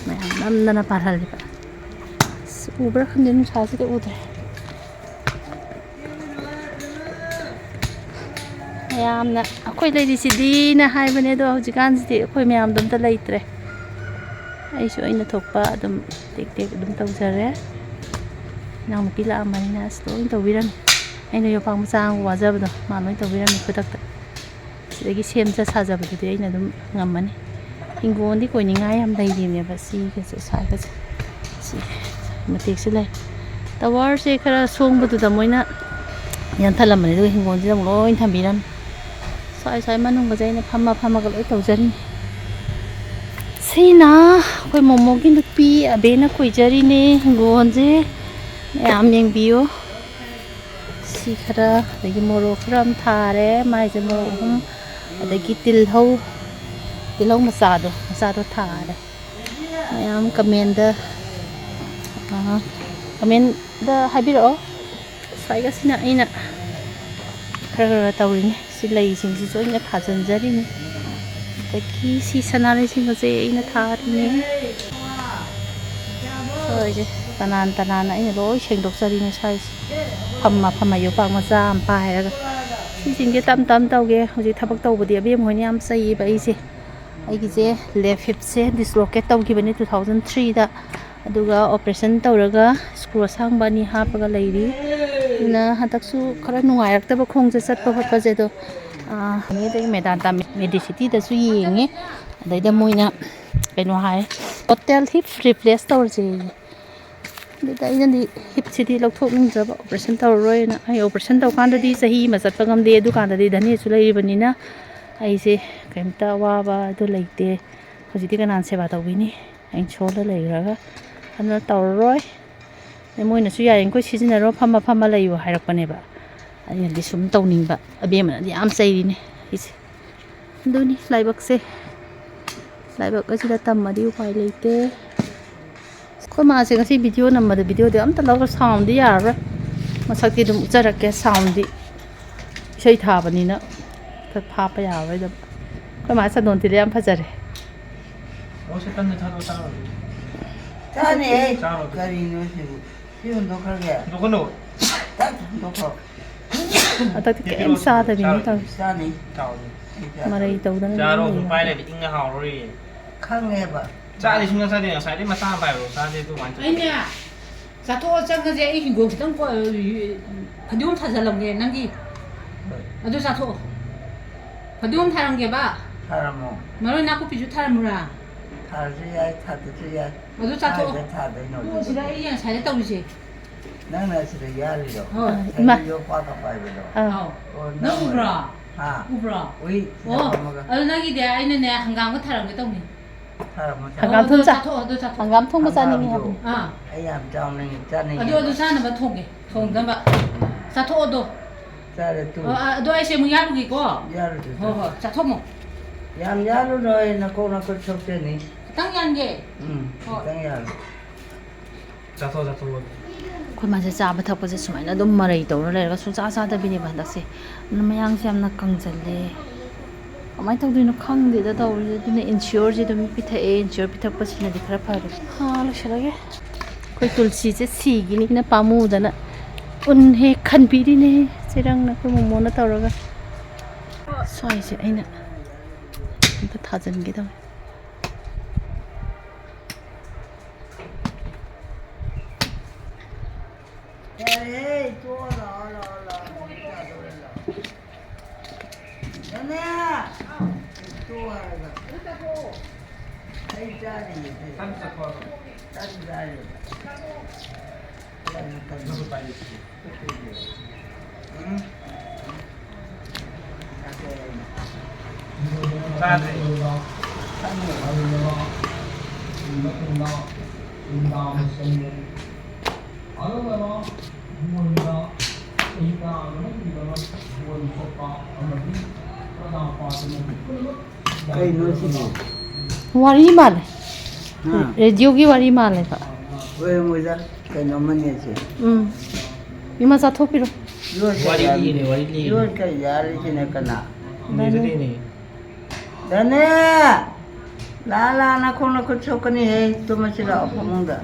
ꯃꯌꯥꯝ ꯅꯝꯗꯅ ꯄꯥꯜꯍꯜꯂꯤꯕ꯫ ꯑꯁ, ꯎꯕ꯭ꯔꯥ ꯈꯪꯗꯦ, ꯅꯨꯡꯁꯥꯁꯤꯗ ꯎꯗ꯭ꯔꯦ꯫ ꯃꯌꯥꯝꯅ ꯑꯩꯈꯣꯏ ꯂꯩꯔꯤꯁꯤꯗꯤꯅ ꯍꯥꯏꯕꯅꯦ, ꯑꯗꯣ ꯍꯧꯖꯤꯛꯀꯥꯟꯁꯤꯗꯤ ꯑꯩꯈꯣꯏ ꯃꯌꯥꯝꯗꯣ ꯑꯝꯇ ꯂꯩꯇ꯭ꯔꯦ꯫ ꯑꯩꯁꯨ ꯑꯩꯅ ꯊꯣꯛꯄ ꯑꯗꯨꯝ ꯇꯦꯛ ꯇꯦꯛ ꯑꯗꯨꯝ ꯇꯧꯖꯔꯦ꯫ ꯏꯅꯥꯎꯅꯨꯄꯤ ꯂꯥꯛꯑꯝꯕꯅꯤꯅ ꯑꯁ ꯂꯣꯏ ꯇꯧꯕꯤꯔꯝꯃꯤ꯫ ꯑꯩꯅ ꯌꯣꯄꯥꯛ ꯃꯆꯥ ꯑꯃ ꯋꯥꯖꯕꯗꯣ ꯃꯥ ꯂꯣꯏ ꯇꯧꯕꯤꯔꯝꯃꯤ ꯈꯨꯗꯛꯇ꯫ ꯁꯤꯗꯒꯤ ꯁꯦꯝꯖ ꯁꯥꯖꯕꯗꯨꯗꯤ ꯑꯩꯅ ꯑꯗꯨꯝ ꯉꯝꯃꯅꯤ꯫ ꯍꯤꯡꯒꯣꯜꯗꯤ ꯀꯣꯏꯅꯤꯡꯉꯥꯏ ꯌꯥꯝ ꯂꯩꯔꯤꯕꯅꯦꯕ, ꯁꯤꯒꯁꯦ ꯁ꯭ꯋꯥꯏꯒꯁꯦ꯫ ꯁꯤ ꯃꯇꯦꯛꯁꯤ ꯂꯩ꯫ Towerꯁꯦ ꯈꯔ ꯁꯣꯡꯕꯗꯨꯗ ꯃꯣꯏꯅ ꯌꯥꯟꯊꯠꯂꯝꯕꯅꯤ, ꯑꯗꯨꯒ ꯍꯤꯡꯒꯣꯜꯁꯤꯗ ꯑꯃꯨꯛ ꯂꯣꯏ ꯊꯝꯕꯤꯔꯝꯃꯤ꯫ ꯁ꯭ꯋꯥꯏ ꯁ꯭ꯋꯥꯏ ꯃꯅꯨꯡꯒꯁꯦ ꯑꯩꯅ ꯐꯝꯃ ꯐꯝꯃꯒ ꯂꯣꯏ ꯇꯧꯖꯔꯤꯅꯤ꯫ ꯁꯤꯅ ꯑꯩꯈꯣꯏ ꯃꯣꯃꯣꯒꯤ ꯅꯨꯄꯤ ꯑꯕꯦꯅ ꯀꯣꯏꯖꯔꯤꯅꯦ ꯍꯤꯡꯒꯣꯜꯁꯦ꯫ ꯃꯌꯥꯝ ꯌꯦꯡꯕꯤꯌꯨ꯫ ꯁꯤ ꯈꯔ, ꯑꯗꯒꯤ ꯃꯣꯔꯣꯛ ꯈꯔ ꯑꯃ ꯊꯥꯔꯦ, ꯃꯥꯏꯁꯦ ꯃꯣꯔꯣꯛ ꯑꯍꯨꯝ, ꯑꯗꯒꯤ ꯇꯤꯜꯍꯧ, ꯇꯤꯜꯍꯧ ꯃꯆꯥꯗꯣ, ꯃꯆꯥꯗꯣ ꯊꯥꯔꯦ꯫ ꯃꯌꯥꯝ ꯀꯃꯦꯟꯗ, ꯑ, ꯀꯃꯦꯟꯗ ꯍꯥꯏꯕꯤꯔꯛꯑꯣ꯫ ꯁ꯭ꯋꯥꯏꯒꯁꯤꯅ ꯑꯩꯅ ꯈꯔ ꯈꯔ ꯇꯧꯔꯤꯅꯦ꯫ ꯁꯤ ꯂꯩꯁꯤꯡꯁꯤꯁꯨ ꯑꯩꯅ ꯊꯥꯖꯤꯟꯖꯔꯤꯅꯤ꯫ ꯑꯗꯒꯤ ꯁꯤ ꯁꯅꯥꯔꯩꯁꯤꯡ ꯑꯁꯦ ꯑꯩꯅ ꯊꯥꯔꯤꯅꯦ꯫ ꯁ꯭ꯋꯥꯏꯁꯦ ꯇꯅꯥꯟ ꯇꯅꯥꯟꯅ ꯑꯩꯅ ꯂꯣꯏ ꯁꯦꯡꯗꯣꯛꯆꯔꯤꯅꯦ ꯁ꯭ꯋꯥꯏꯁꯦ꯫ ꯐꯝꯃ ꯐꯝꯃ ꯌꯣꯄꯥꯛ ꯃꯆꯥ ꯑꯃ ꯄꯥꯏꯔꯒ꯫ ꯁꯤꯁꯤꯡꯁꯦ ꯇꯞ ꯇꯞ ꯇꯧꯒꯦ꯫ ꯍꯧꯖꯤꯛ ꯊꯕꯛ ꯇꯧꯕꯗꯤ ꯑꯕꯦꯝ ꯍꯣꯏꯅ ꯌꯥꯝ ꯆꯩꯌꯦꯕ ꯑꯩꯁꯦ꯫ ꯑꯩꯒꯤꯁꯦ ꯂꯦꯐ ꯍꯤꯞꯁꯦ ꯗꯤꯁꯂꯣꯀꯦꯠ ꯇꯧꯈꯤꯕꯅꯤ ꯇꯨ ꯊꯥꯎꯖꯟ ꯊ꯭ꯔꯤꯗ꯫ ꯑꯗꯨꯒ ꯑꯣꯄꯔꯦꯁꯟ ꯇꯧꯔꯒ ꯁ꯭ꯀ꯭ꯔꯨ ꯑꯁꯥꯡꯕ ꯑꯅꯤ ꯍꯥꯞꯄꯒ ꯂꯩꯔꯤ꯫ ꯑꯗꯨꯅ ꯍꯟꯗꯛꯁꯨ ꯈꯔ ꯅꯨꯡꯉꯥꯏꯔꯛꯇꯕ ꯈꯣꯡꯁꯦ ꯆꯠꯄ ꯈꯣꯠꯄꯁꯦ꯫ ꯑꯗꯣ, ꯑꯥ, ꯑꯗꯒꯤ ꯃꯦꯗꯥꯟꯇꯥ ꯃꯦꯗꯤꯁꯤꯇꯤꯗꯁꯨ ꯌꯦꯡꯉꯦ꯫ ꯑꯗꯩꯗ ꯃꯣꯏꯅ ꯀꯩꯅꯣ ꯍꯥꯏ, ꯇꯣꯇꯦꯜ ꯍꯤꯞ ꯔꯤꯄ꯭ꯂꯦꯁ ꯇꯧꯔꯁꯦ꯫ ꯑꯗꯨꯗ ꯑꯩꯅꯗꯤ ꯍꯤꯞꯁꯤꯗꯤ ꯂꯧꯊꯣꯛꯅꯤꯡꯗ꯭ꯔꯕ, ꯑꯣꯄꯔꯦꯁꯟ ꯇꯧꯔꯔꯣꯏꯅ꯫ ꯑꯩ ꯑꯣꯄꯔꯦꯁꯟ ꯇꯧꯀꯥꯟꯗꯗꯤ ꯆꯍꯤ ꯑꯃ ꯆꯠꯄ ꯉꯝꯗꯦ, ꯑꯗꯨꯀꯥꯟꯗꯗꯤ ꯙꯅꯦꯁꯨ ꯂꯩꯔꯤꯕꯅꯤꯅ ꯑꯩꯁꯦ ꯀꯩꯝꯇ ꯑꯋꯥꯕ ꯑꯗꯨ ꯂꯩꯇꯦ꯫ ꯍꯧꯖꯤꯛꯇꯤ ꯀꯅꯥꯅ ꯁꯦꯕꯥ ꯇꯧꯕꯤꯅꯤ? ꯑꯩꯅ ꯁꯣꯜꯂ ꯂꯩꯈ꯭ꯔꯒ꯫ ꯑꯗꯨꯅ ꯇꯧꯔꯔꯣꯏ꯫ ꯑꯗꯩ ꯃꯣꯏꯅꯁꯨ "ꯌꯥꯔꯤꯈꯣꯏ ꯁꯤꯖꯤꯟꯅꯔꯣ, ꯐꯝꯃ ꯐꯝꯃ ꯂꯩꯌꯨ" ꯍꯥꯏꯔꯛꯄꯅꯦꯕ꯫ ꯑꯩꯅꯗꯤ ꯁꯨꯝ ꯇꯧꯅꯤꯡꯕ꯫ ꯑꯕꯦꯝꯃꯅꯗꯤ ꯌꯥꯝ ꯆꯩꯔꯤꯅꯦ ꯑꯩꯁꯦ꯫ ꯑꯗꯨꯅꯤ ꯂꯥꯏꯕꯛꯁꯦ꯫ ꯂꯥꯏꯕꯛ ꯑꯁꯤꯗ ꯇꯝꯃꯗꯤ ꯎꯄꯥꯏ ꯂꯩꯇꯦ꯫ ꯑꯩꯈꯣꯏ ꯃꯥꯁꯦ ꯉꯁꯤ ꯚꯤꯗꯤꯑꯣ ꯅꯝꯕꯗ ꯚꯤꯗꯤꯑꯣꯗꯤ ꯑꯝꯇ ꯂꯧꯔ, ꯁꯥꯎꯟꯗꯤ ꯌꯥꯔꯔꯣꯏ꯫ ꯃꯁꯛꯇꯤ ꯑꯗꯨꯝ ꯎꯠꯆꯔꯛꯀꯦ, ꯁꯥꯎꯟꯗꯤ ꯏꯁꯩ ꯊꯥꯕꯅꯤꯅ ꯈꯔ ꯍꯥꯞꯄ ꯌꯥꯔꯔꯣꯏꯗꯕ꯫ ꯑꯩꯈꯣꯏ ꯃꯥ ꯆꯟꯗꯣꯟ ꯊꯤꯜꯂꯦ ꯌꯥꯝ ꯐꯖꯔꯦ꯫ ꯑꯣ, ꯁꯤ ꯇꯟꯗ ꯊꯥꯗꯣꯛꯑꯣ, ꯆꯥꯔꯣ꯫ ꯆꯥꯅꯤꯍꯦ꯫ ꯆꯥꯔꯣ꯫ ꯀꯔꯤꯅꯣ ꯁꯤꯕꯨ? ꯁꯤ ꯍꯨꯟꯗꯣꯛꯈ꯭ꯔꯒꯦ? ꯍꯨꯟꯗꯣꯛꯀꯅꯨ꯫ ꯇꯛ ꯍꯨꯟꯗꯣꯛꯈ꯭ꯔꯣ꯫ ꯍꯟꯗꯛꯇꯤ ꯀꯩꯝ ꯆꯥꯗꯕꯤꯅꯤ ꯇꯧꯔꯤꯁꯦ꯫ ꯆꯥꯅꯤ꯫ ꯆꯥꯎ꯫ ꯑꯩ ꯆꯥ-, ꯃꯔꯩ ꯇꯧꯗꯅ ꯆꯥꯔꯣ, ꯂꯩꯕ꯫ ꯑꯗꯨꯝ ꯄꯥꯏ ꯂꯩꯔꯗꯤ ꯏꯪꯉ ꯍꯥꯎꯔꯔꯣꯏꯌꯦ꯫ ꯈꯪꯉꯦꯕ꯫ ꯆꯥꯗꯤ ꯁꯨꯡꯆꯥ ꯆꯥꯗꯦ, ꯉꯁꯥꯏꯗꯩ ꯃꯆꯥ ꯑꯃ ꯄꯥꯏꯕꯐꯥꯎ ꯆꯥꯗꯦ, ꯑꯗꯨ ꯀꯃꯥꯏꯅ ꯇꯧꯔꯤꯅꯣ? ꯑꯩꯅꯦ, ꯆꯥꯊꯣꯛꯑ ꯆꯪꯉꯁꯦ, ꯑꯩ ꯍꯤꯡꯒꯣꯜ ꯈꯤꯇꯪ ꯀꯣ-, ꯐꯗꯤꯒꯣꯝ ꯊꯥꯖꯤꯜꯂꯝꯒꯦ ꯅꯪꯒꯤ꯫ ꯍꯣꯏ꯫ ꯑꯗꯨ ꯆꯥꯊꯣꯛꯑꯣ꯫ ꯐꯗꯤꯒꯣꯝ ꯊꯥꯔꯝꯒꯦꯕ꯫ ꯊꯥꯔꯝꯃꯣ꯫ ꯃꯔꯣꯏ ꯅꯥꯀꯨꯞꯄꯤꯁꯨ ꯊꯥꯔꯝꯃꯨꯔꯥ? ꯊꯥꯔꯁꯨ ꯌꯥꯏ, ꯊꯥꯗ꯭ꯔꯁꯨ ꯌꯥꯏ꯫ ꯑꯗꯨ ꯆꯥꯊꯣꯛꯑꯣ꯫ ꯀꯥꯏꯗ ꯊꯥꯗꯣꯏꯅꯣ ꯑꯗꯨꯕꯨ? ꯁꯤꯗ ꯑꯩ ꯉꯁꯥꯏꯗ ꯇꯧꯔꯤꯁꯦ꯫ ꯅꯪꯅ ꯁꯤꯗ ꯌꯥꯜꯂꯤꯔꯣ? ꯍꯣꯏ꯫ ꯏꯃꯥ꯫ ꯁꯖꯤ ꯌꯣꯄꯥꯛꯀ ꯄꯥꯏꯕꯗꯣ? ꯑꯥ꯫ ꯑꯣ, ꯅꯪ ꯅꯪ ꯎꯕ꯭ꯔꯣ? ꯑꯣꯏꯔꯦ꯫ ꯑꯥ꯫ ꯎꯕ꯭ꯔꯣ? ꯎꯏ, ꯁꯤꯗ ꯑꯣ, ꯐꯝꯃꯒ꯫ ꯑꯗꯣ ꯅꯪꯒꯤꯗꯤ ꯑꯩꯅꯅꯦ, ꯍꯪꯒꯥꯝꯒ ꯊꯥꯔꯝꯒꯦ ꯇꯧꯅꯤ꯫ ꯊꯥꯔꯝꯃꯣ, ꯊꯥꯔꯝꯃꯣ꯫ ꯍꯪꯒꯥꯝ ꯑꯗꯣ ꯊꯣꯡ ꯆꯥ-, ꯆꯥꯊꯣꯛꯑꯣ, ꯑꯗꯣ ꯆꯥꯊꯣꯛꯑꯣ꯫ ꯍꯪꯒꯥꯝ ꯊꯣꯡꯕ ꯆꯥꯅꯤꯡꯉꯤ ꯍꯪꯒꯥꯝꯗꯣ ꯍꯥꯏꯕꯅꯤ꯫ ꯑꯥ꯫ ꯑꯩ ꯌꯥꯝ ꯆꯥꯎꯅ ꯆꯥꯅꯤꯡꯉꯦ꯫ ꯑꯗꯨ, ꯑꯗꯨ ꯆꯥꯅꯕ ꯊꯣꯡꯒꯦ, ꯊꯣꯡꯅꯕ꯫ ꯆꯥꯊꯣꯛꯑꯣ ꯑꯗꯣ꯫ ꯆꯥꯔꯦ ꯇꯨ꯫ ꯑꯣ, ꯑ-, ꯑꯗꯣ ꯑꯩꯁꯦ ꯑꯃꯨꯛ ꯌꯥꯜꯂꯨꯒꯦꯀꯣ꯫ ꯌꯥꯜꯂꯨ ꯇꯨ, ꯍꯣꯏ, ꯆꯥꯔꯦ꯫ ꯍꯣꯏ, ꯆꯥꯊꯣꯛꯑꯝꯃꯣ꯫ ꯌꯥꯝ ꯌꯥꯜꯂꯨꯅꯣꯏ, ꯅꯈꯣꯡ ꯅꯈꯨꯠ ꯁꯣꯛꯆꯅꯤ꯫ ꯈꯤꯇꯪ ꯌꯥꯟꯒꯦ꯫ ꯎꯝ, ꯍꯣꯏ꯫ ꯈꯤꯇꯪ ꯌꯥꯜꯂꯨ꯫ ꯆꯥꯊꯣꯛ, ꯆꯥꯊꯣꯛ꯫ ꯑꯩꯈꯣꯏ ꯃꯥꯁꯦ ꯆꯥꯕ ꯊꯛꯄꯁꯦ ꯁꯨꯃꯥꯏꯅ ꯑꯗꯨꯝ ꯃꯔꯩ ꯇꯧꯔ ꯂꯩꯔꯒ ꯁꯨꯡꯆꯥ ꯆꯥꯗꯕꯤꯅꯦꯕ ꯍꯟꯗꯛꯁꯦ꯫ ꯑꯗꯨꯅ ꯃꯌꯥꯡꯁꯦ ꯌꯥꯝꯅ ꯀꯪꯖꯜꯂꯦ꯫ ꯀꯃꯥꯏꯅ ꯇꯧꯗꯣꯏꯅꯣ ꯈꯪꯗꯦꯗ ꯇꯧꯔꯤꯁꯦ꯫ ꯑꯗꯨꯅ ꯏꯟꯁꯤꯌꯣꯔꯁꯦ ꯑꯗꯨꯝ ꯄꯤꯊꯛꯑꯦ, ꯏꯟꯁꯤꯌꯣꯔ ꯄꯤꯊꯛꯄꯁꯤꯅꯗꯤ ꯈꯔ ꯐꯔꯦ꯫ ꯍꯥ, ꯂꯣꯏꯁꯤꯜꯂꯒꯦ꯫ ꯑꯩꯈꯣꯏ ꯇꯨꯜꯁꯤꯁꯦ ꯁꯤꯒꯤꯅꯤꯅ ꯄꯥꯝꯃꯨꯗꯅ ꯎꯟ ꯍꯦꯛ ꯈꯟꯕꯤꯔꯤꯅꯦ, ꯆꯦꯔꯪꯅ ꯑꯩꯈꯣꯏ ꯃꯣꯃꯣꯅ ꯇꯧꯔꯒ꯫ ꯁ꯭ꯋꯥꯏꯁꯦ ꯑꯩꯅ ꯑꯝꯇ ꯊꯥꯖꯤꯟꯒꯦ ꯇꯧꯅꯤ꯫ ꯌꯥꯔꯦꯍꯦ, ꯇꯣꯛꯑꯣ, ꯂꯥꯛꯑꯣ, ꯂꯥꯛꯑꯣ, ꯂꯥꯛꯑꯣ, ꯆꯥꯗꯧꯔꯦ, ꯂꯥꯛꯑꯣ꯫ ꯅꯅꯦ! ꯇꯣꯛꯑꯣ ꯍꯥꯏꯔꯒ꯫ ꯑꯩ ꯆꯥꯔꯤꯌꯦ, ꯇꯟ ꯆꯥꯔꯤꯌꯦ꯫ ꯎꯝ? ꯆꯥꯗ꯭ꯔꯤ꯫ ꯀꯩꯅꯣ ꯁꯤꯕꯨ? ꯋꯥꯔꯤ ꯃꯥꯜꯂꯦ꯫ ꯍꯥ? ꯔꯦꯗꯤꯑꯣꯒꯤ ꯋꯥꯔꯤ ꯃꯥꯜꯂꯦꯕ꯫ ꯑꯣꯏꯔꯝꯃꯣꯏꯗ, ꯀꯩꯅꯣꯝꯃꯅꯤ ꯑꯁꯤ꯫ ꯎꯝ꯫ ꯏꯃꯥ ꯆꯥꯊꯣꯛꯄꯤꯔꯣ꯫ ꯌꯣꯠꯀ ꯋꯥꯔꯤ ꯌꯥꯜ-, ꯂꯤꯔꯤꯅꯦ, ꯋꯥꯔꯤ ꯂꯤꯔꯤꯅꯦ꯫ ꯌꯣꯠꯀ ꯌꯥꯜꯂꯤꯁꯤꯅ ꯀꯅꯥ? ꯂꯤꯔꯤꯅꯦ꯫ ꯗꯅꯦ! ꯂꯥ, ꯂꯥ, ꯅꯈꯣꯡ ꯅꯈꯨꯠ ꯁꯣꯛꯀꯅꯤꯍꯦ꯫ ꯇꯨꯝꯃꯁꯤ ꯂꯥꯛꯑꯣ ꯐꯃꯨꯡꯗ꯫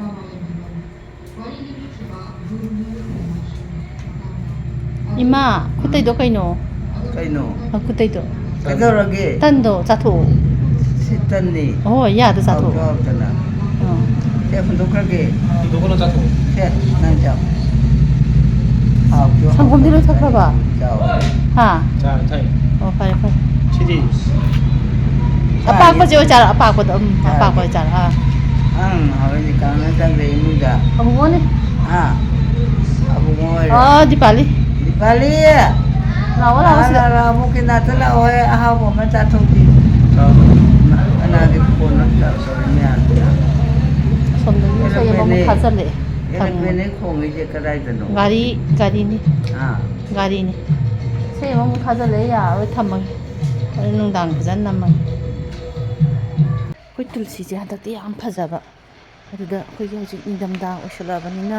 ꯏꯃꯥ, ꯈꯨꯠꯇꯩꯗꯣ ꯀꯩꯅꯣ? ꯀꯩꯅꯣ? ꯑ, ꯈꯨꯠꯇꯩꯗꯣ꯫ ꯀꯩꯗꯧꯔꯒꯦ? ꯇꯟꯗꯣ ꯆꯥꯊꯣꯛꯑꯣ꯫ ꯁꯤ ꯇꯟꯅꯤ꯫ ꯍꯣꯏ, ꯌꯥꯗ ꯆꯥꯊꯣꯛꯑꯣ꯫ ꯍꯥꯎꯁꯨ ꯍꯥꯎꯇꯅ꯫ ꯑꯥ꯫ ꯁꯦ, ꯍꯨꯟꯗꯣꯛꯈ꯭ꯔꯒꯦ꯫ ꯍꯨꯟꯗꯣꯛꯀꯅꯨ, ꯆꯥꯊꯣꯛꯑꯣ꯫ ꯁꯦ, ꯅꯪ ꯆꯥꯎ꯫ ꯍꯥꯎꯁꯨ ꯁꯪꯒꯣꯝꯗꯤ ꯍꯥꯎꯇꯅ ꯂꯣꯏꯊꯣꯛꯈ꯭ꯔꯕ? ꯆꯥꯎ꯫ ꯍꯥ? ꯆꯥꯔꯦ, ꯊꯛꯑꯦ꯫ ꯑꯣ, ꯐꯔꯦ, ꯐꯔꯦ꯫ ꯁꯤꯗꯤ? ꯑꯄꯥꯛꯄꯁꯦ ꯑꯣꯏ ꯆꯥꯔꯣ, ꯑꯄꯥꯛꯄꯗꯣ꯫ ꯎꯝ, ꯆꯥꯔꯒꯦ꯫ ꯑꯄꯥꯛꯄ ꯑꯣꯏ ꯆꯥꯔꯣ꯫ ꯑꯥ꯫ ꯑꯪ, ꯍꯧꯖꯤꯛ ꯀꯥꯡꯅ ꯆꯪꯈ꯭ꯔꯦ ꯏꯃꯨꯡꯗ꯫ ꯑꯕꯨꯡꯉꯣꯅꯦ꯫ ꯍꯥ? ꯑꯕꯨꯡꯉꯣ ꯑꯣꯏꯔꯦ꯫ ꯑꯣ, ꯗꯤꯄꯥꯂꯤ꯫ ꯗꯤꯄꯥꯂꯤ! ꯂꯥꯛꯑꯣ, ꯂꯥꯛꯑꯣ, ꯁꯤꯗ꯫ ꯂꯥꯛꯑꯣ, ꯑꯃꯨꯛ ꯀꯩꯅꯥꯇ ꯂꯥꯛꯑꯣ, ꯍꯣꯏ, ꯑꯍꯥꯎꯕ ꯑꯃ ꯆꯥꯊꯣꯛꯄꯤ꯫ ꯀꯅꯥꯒꯤ ꯐꯣꯟ ꯑꯃ ꯇꯧꯔꯛꯑꯣ, ꯃꯌꯥꯝꯁꯤꯅ? ꯑꯁꯣꯝꯗꯒꯤ ꯏꯁꯩ ꯑꯃꯃꯨꯛ ꯑꯦꯔꯣꯄ꯭ꯂꯦꯟꯅꯦ꯫ ꯊꯥꯖꯤꯜꯂꯛꯑꯦ꯫ ꯊꯝꯃꯣ꯫ ꯑꯦꯔꯣꯄ꯭ꯂꯦꯟꯅꯦ ꯈꯣꯡꯉꯤꯁꯦ ꯀꯗꯥꯏꯗꯅꯣ? ꯒꯥꯔꯤ, ꯒꯥꯔꯤꯅꯤ꯫ ꯑꯥ꯫ ꯒꯥꯔꯤꯅꯤ꯫ ꯏꯁꯩ ꯑꯃꯃꯨꯛ ꯊꯥꯖꯤꯜꯂꯛꯑꯦ, ꯌꯥꯔꯔꯣꯏ, ꯊꯝꯃꯒꯦ꯫ ꯍꯣꯔꯦꯟ ꯅꯨꯡꯗꯥꯡ ꯐꯖꯅ ꯅꯝꯃꯒꯦ꯫ ꯑꯩꯈꯣꯏ ꯇꯨꯜꯁꯤꯁꯦ ꯍꯟꯗꯛꯇꯤ ꯌꯥꯝ ꯐꯖꯕ꯫ ꯑꯗꯨꯗ ꯑꯩꯈꯣꯏꯒꯤ ꯍꯧꯖꯤꯛ ꯅꯤꯡꯊꯝꯊꯥ ꯑꯣꯏꯁꯜꯂꯛꯑꯕꯅꯤꯅ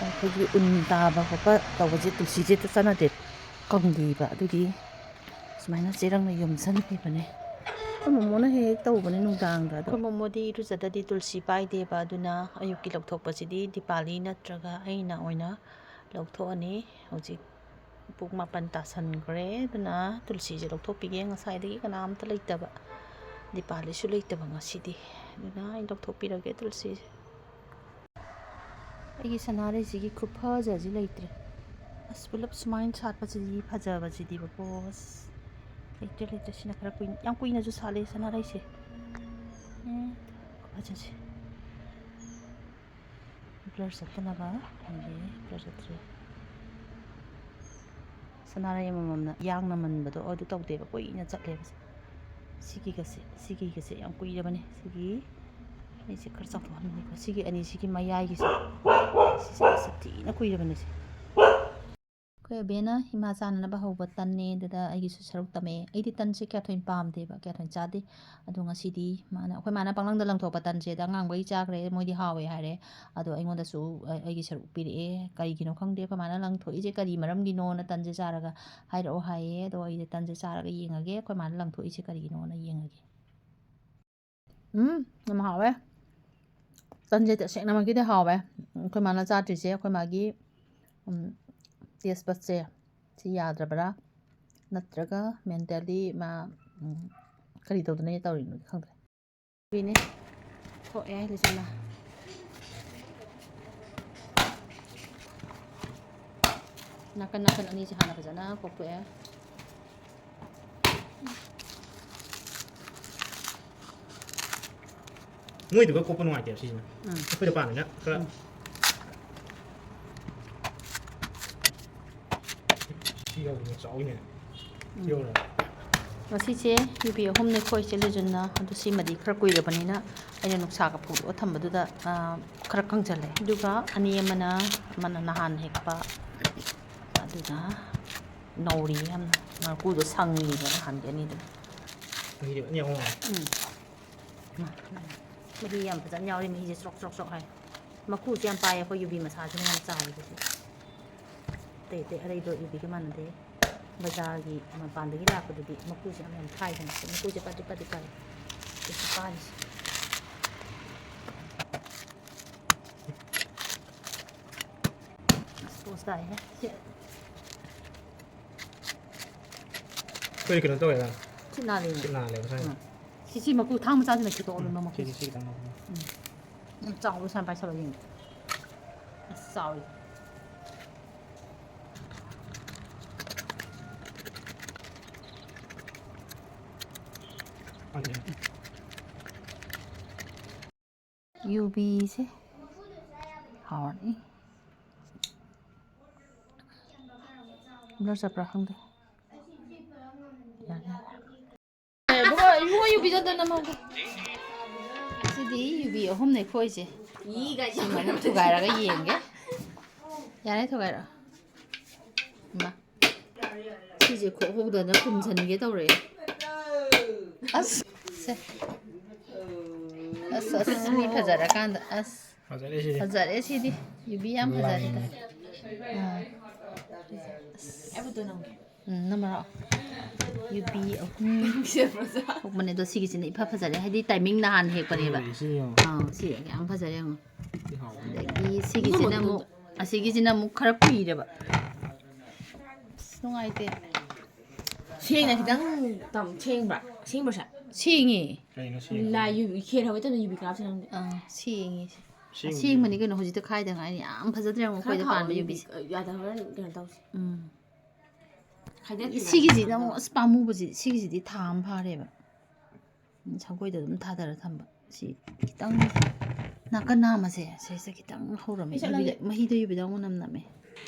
ꯑꯩꯈꯣꯏꯒꯤ ꯎꯟ ꯇꯥꯕ ꯈꯣꯠꯄ ꯇꯧꯕꯁꯦ ꯇꯨꯜꯁꯤꯁꯦ ꯍꯦꯛꯇ ꯆꯥꯟꯅꯗꯦ, ꯀꯪꯗꯦꯕ꯫ ꯑꯗꯨꯒꯤ ꯁꯨꯃꯥꯏꯅ ꯆꯦꯔꯪꯅ ꯌꯣꯝꯁꯟꯈꯤꯕꯅꯦ꯫ ꯑꯩꯈꯣꯏ ꯃꯣꯃꯣꯅ ꯍꯦꯛ ꯍꯦꯛ ꯇꯧꯕꯅꯦ ꯅꯨꯡꯗꯥꯡꯗ꯫ ꯑꯗꯣ ꯑꯩꯈꯣꯏ ꯃꯣꯃꯣꯗꯤ ꯏꯔꯨꯖꯗꯗꯤ ꯇꯨꯜꯁꯤ ꯄꯥꯏꯗꯦꯕ, ꯑꯗꯨꯅ ꯑꯌꯨꯛꯀꯤ ꯂꯧꯊꯣꯛꯄꯁꯤꯗꯤ ꯗꯤꯄꯥꯂꯤ ꯅꯠꯇ꯭ꯔꯒ ꯑꯩꯅ ꯑꯣꯏꯅ ꯂꯧꯊꯣꯛꯑꯅꯤ꯫ ꯍꯧꯖꯤꯛ ꯄꯨꯡ ꯃꯥꯄꯟ ꯇꯥꯁꯟꯈ꯭ꯔꯦ, ꯑꯗꯨꯅ ꯇꯨꯜꯁꯤꯁꯦ ꯂꯧꯊꯣꯛꯄꯤꯒꯦ꯫ ꯉꯁꯥꯏꯗꯒꯤ ꯀꯅꯥꯝꯇ ꯂꯩꯇꯕ, ꯗꯤꯄꯥꯂꯤꯁꯨ ꯂꯩꯇꯕ ꯉꯁꯤꯗꯤ, ꯑꯗꯨꯅ ꯑꯩ ꯂꯧꯊꯣꯛꯄꯤꯔꯒꯦ ꯇꯨꯜꯁꯤꯁꯦ꯫ ꯑꯩꯒꯤ ꯁꯅꯥꯔꯩꯁꯤꯒꯤ ꯈꯨꯐꯖꯁꯤ ꯂꯩꯇ꯭ꯔꯦ꯫ ꯑꯁ, ꯄꯨꯂꯞ ꯁꯨꯃꯥꯏꯅ ꯁꯥꯠꯄꯁꯤꯗꯤ ꯐꯖꯕꯁꯤꯗꯤꯕꯀꯣ꯫ ꯑꯁ, ꯂꯩꯇ꯭ꯔꯦ, ꯂꯩꯇ꯭ꯔꯦ꯫ ꯁꯤꯅ ꯈꯔ ꯀꯨꯏꯅ, ꯌꯥꯝ ꯀꯨꯏꯅꯁꯨ ꯁꯥꯠꯂꯦ ꯁꯅꯥꯔꯩꯁꯦ꯫ ꯎꯝ, ꯈꯨꯐꯖꯁꯦ꯫ ꯕ꯭ꯂꯔ ꯆꯠꯇꯅꯕ ꯍꯥꯏꯗꯤ ꯕ꯭ꯂꯔ ꯆꯠꯇ꯭ꯔꯤ꯫ ꯁꯅꯥꯔꯩ ꯑꯃꯃꯝꯅ ꯌꯥꯡꯅ ꯃꯟꯕꯗꯣ ꯑꯗꯨ ꯇꯧꯗꯦꯕ, ꯀꯨꯏꯅ ꯆꯠꯂꯦꯕ꯫ ꯁꯤꯒꯤꯒꯁꯦ, ꯁꯤꯒꯤꯒꯁꯦ ꯌꯥꯝ ꯀꯨꯏꯔꯕꯅꯦ꯫ ꯁꯤꯒꯤ ꯑꯩꯁꯦ ꯈꯔ ꯆꯥꯎꯊꯣꯛꯍꯟꯕꯅꯤꯀꯣ꯫ ꯁꯤꯒꯤ ꯑꯅꯤꯁꯤꯒꯤ ꯃꯌꯥꯏꯒꯤꯁꯦ, ꯁꯤꯁꯦ ꯌꯥꯝ ꯊꯤꯅ ꯀꯨꯏꯔꯕꯅꯦ ꯁꯦ꯫ ꯑꯩꯈꯣꯏ ꯑꯕꯦꯅ ꯏꯃꯥ ꯆꯥꯅꯅꯕ ꯍꯧꯕ ꯇꯟꯅꯦ, ꯑꯗꯨꯗ ꯑꯩꯒꯤꯁꯨ ꯁꯔꯨꯛ ꯇꯝꯃꯦ꯫ ꯑꯩꯗꯤ ꯇꯟꯁꯦ ꯀꯌꯥ ꯊꯣꯏꯅ ꯄꯥꯝꯗꯦꯕ, ꯀꯌꯥ ꯊꯣꯏꯅ ꯆꯥꯗꯦ꯫ ꯑꯗꯣ ꯉꯁꯤꯗꯤ ꯃꯥꯅ, ꯑꯩꯈꯣꯏ ꯃꯥꯅ ꯄꯥꯛꯅꯝꯗ ꯂꯪꯊꯣꯛꯄ ꯇꯟꯁꯦ ꯑꯗ ꯑꯉꯥꯡꯈꯩ ꯆꯥꯈ꯭ꯔꯦ, ꯃꯣꯏꯗꯤ ꯍꯥꯎꯋꯦ ꯍꯥꯏꯔꯦ꯫ ꯑꯗꯣ ꯑꯩꯉꯣꯟꯗꯁꯨ ꯑ-, ꯑꯩꯒꯤ ꯁꯔꯨꯛ ꯄꯤꯔꯛꯑꯦ꯫ ꯀꯔꯤꯒꯤꯅꯣ ꯈꯪꯗꯦ, ꯑꯩꯈꯣꯏ ꯃꯥꯅ ꯂꯪꯊꯣꯛꯏꯁꯦ ꯀꯔꯤ ꯃꯔꯝꯒꯤꯅꯣꯅ ꯇꯟꯁꯦ ꯆꯥꯔꯒ ꯍꯥꯏꯔꯛꯑꯣ ꯍꯥꯏꯌꯦ꯫ ꯑꯗꯣ ꯑꯩꯁꯦ ꯇꯟꯁꯦ ꯆꯥꯔꯒ ꯌꯦꯡꯉꯒꯦ, ꯑꯩꯈꯣꯏ ꯃꯥꯅ ꯂꯪꯊꯣꯛꯏꯁꯦ ꯀꯔꯤꯒꯤꯅꯣꯅ ꯌꯦꯡꯉꯒꯦ꯫ ꯎꯝ, ꯌꯥꯝ ꯍꯥꯎꯋꯦ꯫ ꯇꯟꯁꯦ ꯇꯁꯦꯡꯅꯃꯛꯀꯤꯗꯤ ꯍꯥꯎꯋꯦ꯫ ꯑꯩꯈꯣꯏ ꯃꯥꯅ ꯆꯥꯗ꯭ꯔꯤꯁꯦ ꯑꯩꯈꯣꯏ ꯃꯥꯒꯤ, ꯎꯝ, taste budꯁꯦ ꯁꯤ ꯌꯥꯗ꯭ꯔꯕ꯭ꯔꯥ, ꯅꯠꯇ꯭ꯔꯒ mentally ꯃꯥ, ꯎꯝ, ꯀꯔꯤ ꯇꯧꯗꯅ ꯇꯧꯔꯤꯅꯣꯗꯤ ꯈꯪꯗ꯭ꯔꯦ꯫ ꯀꯨꯏꯅꯦ꯫ ꯊꯣꯛꯑꯦ ꯂꯤꯆꯅꯥ꯫ ꯅꯥꯀꯟ ꯅꯥꯀꯟ ꯑꯅꯤꯁꯦ ꯍꯥꯟꯅ ꯐꯖꯅ ꯀꯣꯛꯊꯣꯛꯑꯦ꯫ ꯅꯣꯏꯗꯨꯒ ꯀꯣꯛꯄ ꯅꯨꯡꯉꯥꯏꯇꯦꯕ ꯁꯤꯁꯤꯅ꯫ ꯎꯝ꯫ ꯑꯩꯈꯣꯏꯗ ꯄꯥꯟꯕꯅꯤꯅ ꯈꯔ ꯎꯝ꯫ ꯌꯧꯕꯅꯦ, ꯆꯥꯎꯋꯤꯅꯦ꯫ ꯌꯧꯔꯦ꯫ ꯉꯁꯤꯁꯦ ꯌꯨꯕꯤ ꯑꯍꯨꯝꯅꯦ ꯈꯣꯛꯏꯁꯦ ꯂꯤꯖꯨꯟꯅ꯫ ꯑꯗꯨ ꯁꯤꯃꯗꯤ ꯈꯔ ꯀꯨꯏꯔꯕꯅꯤꯅ ꯑꯩꯅ ꯅꯨꯡꯁꯥꯒ ꯐꯧꯗꯣꯛꯑ ꯊꯝꯕꯗꯨꯗ, ꯑꯥ, ꯈꯔ ꯀꯪꯖꯜꯂꯦ꯫ ꯑꯗꯨꯒ ꯑꯅꯤ ꯑꯃꯅ, ꯑꯃꯅ ꯅꯍꯥꯟ ꯍꯦꯛꯄ꯫ ꯑꯗꯨꯒ ꯅꯧꯔꯤ ꯌꯥꯝꯅ꯫ ꯃꯀꯨꯗꯣ ꯁꯪꯉꯤꯕ ꯅꯍꯥꯟꯒꯤ ꯑꯅꯤꯗꯨꯅ꯫ ꯃꯍꯤꯗꯤ ꯐꯖꯅ ꯌꯥꯎꯍꯧꯔꯦ꯫ ꯎꯝ꯫ ꯃꯥ, ꯃꯍꯤ ꯌꯥꯝ ꯐꯖꯅ ꯌꯥꯎꯔꯤ, ꯃꯍꯤꯁꯦ ꯆ꯭ꯔꯣꯛ ꯆ꯭ꯔꯣꯛ ꯆ꯭ꯔꯣꯛ ꯍꯥꯏ꯫ ꯃꯀꯨꯁꯦ ꯌꯥꯝ ꯄꯥꯏꯌꯦ ꯑꯩꯈꯣꯏ ꯌꯨꯕꯤ ꯃꯁꯥꯁꯤꯅ ꯌꯥꯝ ꯆꯥꯎꯕꯁꯦ꯫ ꯑꯇꯩ ꯑꯇꯩ ꯑꯔꯩꯕ ꯌꯨꯕꯤꯒ ꯃꯥꯟꯅꯗꯦ꯫ ꯕꯖꯥꯔꯒꯤ ꯃꯄꯥꯟꯗꯒꯤ ꯂꯥꯛꯄꯗꯨꯗꯤ ꯃꯀꯨꯁꯦ ꯌꯥꯝ ꯌꯥꯝ ꯊꯥꯏꯗꯅ, ꯁꯤ ꯃꯀꯨꯁꯦ ꯄꯥꯗꯤ ꯄꯥꯗꯤ ꯄꯥꯏ꯫ ꯁꯤꯁꯨ ꯄꯥꯔꯤꯁꯦ꯫ ꯑꯁ, ꯄꯣꯁ ꯇꯥꯏꯍꯦ꯫ ꯁꯤ ꯑꯩꯈꯣꯏ ꯀꯩꯅꯣ ꯇꯧꯋꯦꯗ꯫ ꯁꯤ ꯅꯥꯜꯂꯤꯅꯦ꯫ ꯁꯤ ꯅꯥꯜꯂꯦꯕ ꯁ꯭ꯋꯥꯏꯗ꯫ ꯎꯝ꯫ ꯁꯤ, ꯁꯤ ꯃꯀꯨ ꯊꯥꯡ ꯃꯆꯥꯁꯤꯅ ꯈꯦꯠꯇꯣꯛꯑꯣ, ꯎꯝ, ꯃꯀꯨ꯫ ꯁꯤꯗꯤ ꯁꯤ ꯈꯤꯇꯪ ꯂꯧꯊꯣꯛꯑꯣ꯫ ꯎꯝ꯫ ꯌꯥꯝ ꯆꯥꯎꯕ ꯁꯨꯃꯥꯏꯅ ꯄꯥꯏꯁꯜꯂꯣ ꯌꯦꯡꯒꯦ꯫ ꯑꯁ, ꯆꯥꯎꯋꯤ꯫ ꯐꯖꯩ꯫ ꯌꯨꯕꯤꯁꯦ ꯍꯥꯎꯔꯅꯤ꯫ ꯕ꯭ꯂꯔ ꯆꯠꯄ꯭ꯔꯥ ꯈꯪꯗꯦ꯫ ꯌꯥꯔꯦ, ꯌꯥꯔꯦ꯫ ꯏꯕꯨꯡꯉꯣ, ꯏꯕꯨꯡꯉꯣ, ꯌꯨꯕꯤꯗꯣ ꯑꯝꯇ ꯅꯝꯍꯧꯒꯦ꯫ ꯁꯤꯗꯤ ꯌꯨꯕꯤ ꯑꯍꯨꯝꯅꯦ ꯈꯣꯛꯏꯁꯦ꯫ ꯁꯤꯃ ꯑꯃꯨꯛ ꯊꯨꯒꯥꯏꯔꯒ ꯌꯦꯡꯒꯦ꯫ ꯌꯥꯔꯦ, ꯊꯨꯒꯥꯏꯔꯛꯑꯣ꯫ ꯏꯃꯥ꯫ ꯁꯤꯁꯦ ꯈꯣꯛꯍꯧꯗꯅ ꯄꯨꯝꯁꯟꯒꯦ ꯇꯧꯔꯛꯑꯦ꯫ ꯑꯁ, ꯁꯦ꯫ ꯑꯁ, ꯑꯁ, ꯃꯤ ꯐꯖꯔꯀꯥꯟꯗ꯫ ꯑꯁ꯫ ꯐꯖꯔꯦ ꯁꯤꯗꯤ꯫ ꯐꯖꯔꯦ ꯁꯤꯗꯤ꯫ ꯌꯨꯕꯤ ꯌꯥꯝ ꯐꯖꯔꯦꯗ꯫ ꯂꯥꯏꯅꯦ꯫ ꯑꯥ꯫ ꯑꯩꯕꯨ ꯅꯝꯒꯦ꯫ ꯎꯝ, ꯅꯝꯃꯔꯣ? ꯌꯨꯕꯤ ꯑꯍꯨꯝ ꯊꯣꯛꯄꯅꯦ, ꯑꯗꯣ ꯁꯤꯒꯤꯁꯤꯅ ꯏꯐ ꯐꯖꯔꯦ, ꯍꯥꯏꯗꯤ timing ꯅꯍꯥꯟ ꯍꯦꯛꯄꯅꯦꯕ꯫ ꯁꯤ ꯌꯦꯡꯉꯣ꯫ ꯑꯥ, ꯁꯤ ꯌꯥꯝ ꯐꯖꯔꯦ, ꯌꯦꯡꯉꯣ꯫ ꯁꯤ ꯍꯥꯎꯕꯅꯦ꯫ ꯑꯗꯒꯤ ꯁꯤꯒꯤꯁꯤꯅ ꯑꯃꯨꯛ, ꯑꯁꯤꯒꯤꯁꯤꯅ ꯑꯃꯨꯛ ꯈꯔ ꯀꯨꯏꯔꯦꯕ꯫ ꯑꯁ, ꯅꯨꯡꯉꯥꯏꯇꯦ꯫ ꯁꯦꯡꯅ ꯈꯤꯇꯪ ꯇꯝ-, ꯁꯦꯡꯕ꯭ꯔꯥ? ꯁꯦꯡꯕ꯭ꯔꯥ ꯁꯦ? ꯁꯦꯡꯉꯦ꯫ ꯀꯩꯅꯣ ꯁꯦꯡꯉꯤꯁꯦ? ꯂꯥꯏ ꯌꯨ-, ꯈꯦꯔ ꯍꯧꯒꯦ ꯇꯧꯅ ꯌꯨꯕꯤ ꯀꯅꯥꯝ ꯁꯦꯡꯉꯝꯗꯦ꯫ ꯑꯥ, ꯁꯦꯡꯉꯦ꯫ ꯁꯦꯡꯕꯅꯦ꯫ ꯑꯁꯦꯡꯕꯅꯤ ꯀꯩꯅꯣ, ꯍꯧꯖꯤꯛꯇ ꯈꯥꯏꯗ ꯉꯥꯏꯔꯤ꯫ ꯌꯥꯝ ꯐꯖꯗ꯭ꯔꯥ ꯌꯦꯡꯉꯣ, ꯈꯔ ꯑꯩꯈꯣꯏꯗ ꯊꯥꯎ ꯄꯥꯟꯕ ꯌꯨꯕꯤ-, ꯌꯨꯕꯤꯁꯦ꯫ ꯑ, ꯌꯥꯗ ꯍꯣꯔꯦꯟ ꯀꯩꯅꯣ ꯇꯧꯁꯤ꯫ ꯎꯝ꯫ ꯈꯥꯏꯗꯠꯈꯤꯕ ꯁꯤꯒꯤꯁꯤꯅ ꯍꯥꯏꯕ꯫ ꯑꯃꯨꯛ ꯑꯁ ꯄꯥꯝꯃꯨꯕꯁꯤ, ꯁꯤꯒꯤꯁꯤꯗꯤ ꯊꯥ ꯑꯃ ꯐꯥꯔꯦꯕ꯫ ꯁꯪꯒꯣꯏꯗ ꯑꯗꯨꯝ ꯊꯥꯗꯔ ꯊꯝꯕ꯫ ꯁꯤ ꯈꯤꯇꯪ ꯅꯥꯀꯟ ꯅꯥꯝꯃꯁꯦ ꯁꯤꯁꯦ ꯈꯤꯇꯪ ꯍꯧꯔꯝꯃꯦ꯫ ꯄꯩꯁꯥ ꯌꯨꯕꯤꯗ-, ꯅꯪꯒꯤ ꯃꯍꯤꯗꯣ ꯌꯨꯕꯤꯗ ꯑꯃꯨꯛ ꯅꯝ ꯅꯝꯃꯦ꯫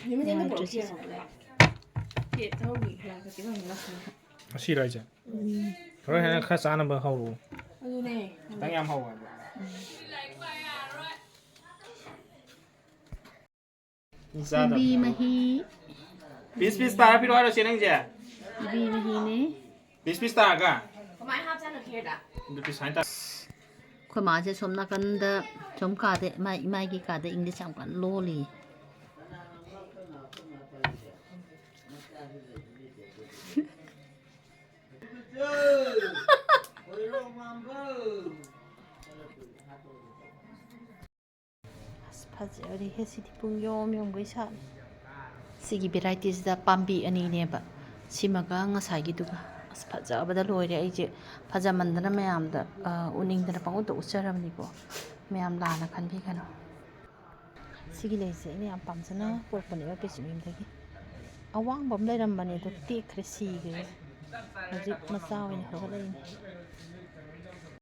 ꯅꯨꯃꯤꯠ ꯑꯃ ꯅꯨꯡꯉꯥꯏꯇ꯭ꯔꯦ ꯄꯨꯔꯛꯈꯤ ꯁꯤꯁꯦ꯫ ꯍꯥꯏꯕꯅꯦ꯫ ꯄ꯭ꯂꯦꯠꯇ ꯍꯧꯕꯤ ꯈꯔ ꯈꯛꯇꯤ ꯑꯣꯏꯅ ꯂꯧꯁꯤꯜꯂꯣ꯫ ꯉꯁꯤꯔꯣ ꯍꯥꯏꯁꯦ? ꯎꯝ꯫ ꯍꯣꯔꯦꯟ ꯍꯦꯟꯅ ꯈꯔ ꯆꯥꯅꯕ ꯍꯧꯔꯛꯑꯣ꯫ ꯑꯗꯨꯅꯦ꯫ ꯈꯤꯇꯪ ꯌꯥꯝ ꯍꯧꯕ ꯍꯥꯏꯕ꯫ ꯃꯤ ꯆꯥꯗꯕ꯫ ꯀꯣꯕꯤ ꯃꯍꯤ꯫ ꯄꯤꯁ ꯄꯤꯁ ꯇꯥꯔ ꯄꯤꯔꯛꯑꯣ ꯍꯥꯏꯔꯣ ꯆꯦ ꯅꯪꯁꯦ? ꯀꯣꯕꯤ ꯃꯍꯤꯅꯦ꯫ ꯄꯤꯁ ꯄꯤꯁ ꯇꯥꯔꯒ? ꯀꯃꯥꯏꯅ ꯍꯥꯞꯆꯥꯠꯅꯣ ꯈꯦꯔꯗ? ꯑꯗꯨ ꯄꯤꯁ ꯍꯥꯏ ꯇꯥꯔꯦ꯫ ꯑꯩꯈꯣꯏ ꯃꯥꯁꯦ ꯁꯣꯝ ꯅꯥꯀꯟꯗ ꯁꯣꯝ ꯀꯥꯗ ꯏꯃꯥ-, ꯏꯃꯥꯒꯤ ꯀꯥꯗ ꯏꯪꯂꯤꯁ ꯌꯥꯝ ꯀꯟꯅ ꯂꯣꯜꯂꯤ꯫ ꯑꯁ, ꯐꯖꯔꯦꯍꯦ, ꯁꯤꯗꯤ ꯄꯨꯡ ꯌꯣꯝ ꯌꯣꯝꯒꯩ ꯁꯥꯠꯂꯦ꯫ ꯁꯤꯒꯤ ꯚꯦꯔꯥꯏꯇꯤꯁꯤꯗ ꯄꯥꯝꯕꯤ ꯑꯅꯤꯅꯦꯕ, ꯁꯤꯃꯒ ꯉꯁꯥꯏꯒꯤꯗꯨꯒ꯫ ꯑꯁ, ꯐꯖꯕꯗ ꯂꯣꯏꯔꯦ꯫ ꯑꯩꯁꯦ ꯐꯖꯃꯟꯗꯅ ꯃꯌꯥꯝꯗ, ꯑ, ꯎꯠꯅꯤꯡꯗꯅ ꯄꯪꯎꯠꯇ ꯎꯠꯆꯔꯕꯅꯤꯀꯣ꯫ ꯃꯌꯥꯝ ꯂꯥꯟꯅ ꯈꯟꯕꯤꯒꯅꯨ꯫ ꯁꯤꯒꯤ ꯂꯩꯁꯦ ꯑꯩꯅ ꯌꯥꯝ ꯄꯥꯝꯖꯅ ꯄꯨꯔꯛꯄꯅꯦꯕ ꯄꯦꯁꯨꯝ ꯌꯨꯝꯗꯒꯤ꯫ ꯑꯋꯥꯡꯕ ꯑꯃ ꯂꯩꯔꯝꯕꯅꯦ, ꯑꯗꯣ ꯇꯦꯛꯈ꯭ꯔꯦ, ꯁꯤꯈ꯭ꯔꯦ꯫ ꯍꯧꯖꯤꯛ ꯃꯆꯥ ꯑꯣꯏꯅ ꯍꯧꯒꯠꯂꯛꯏꯅꯦ꯫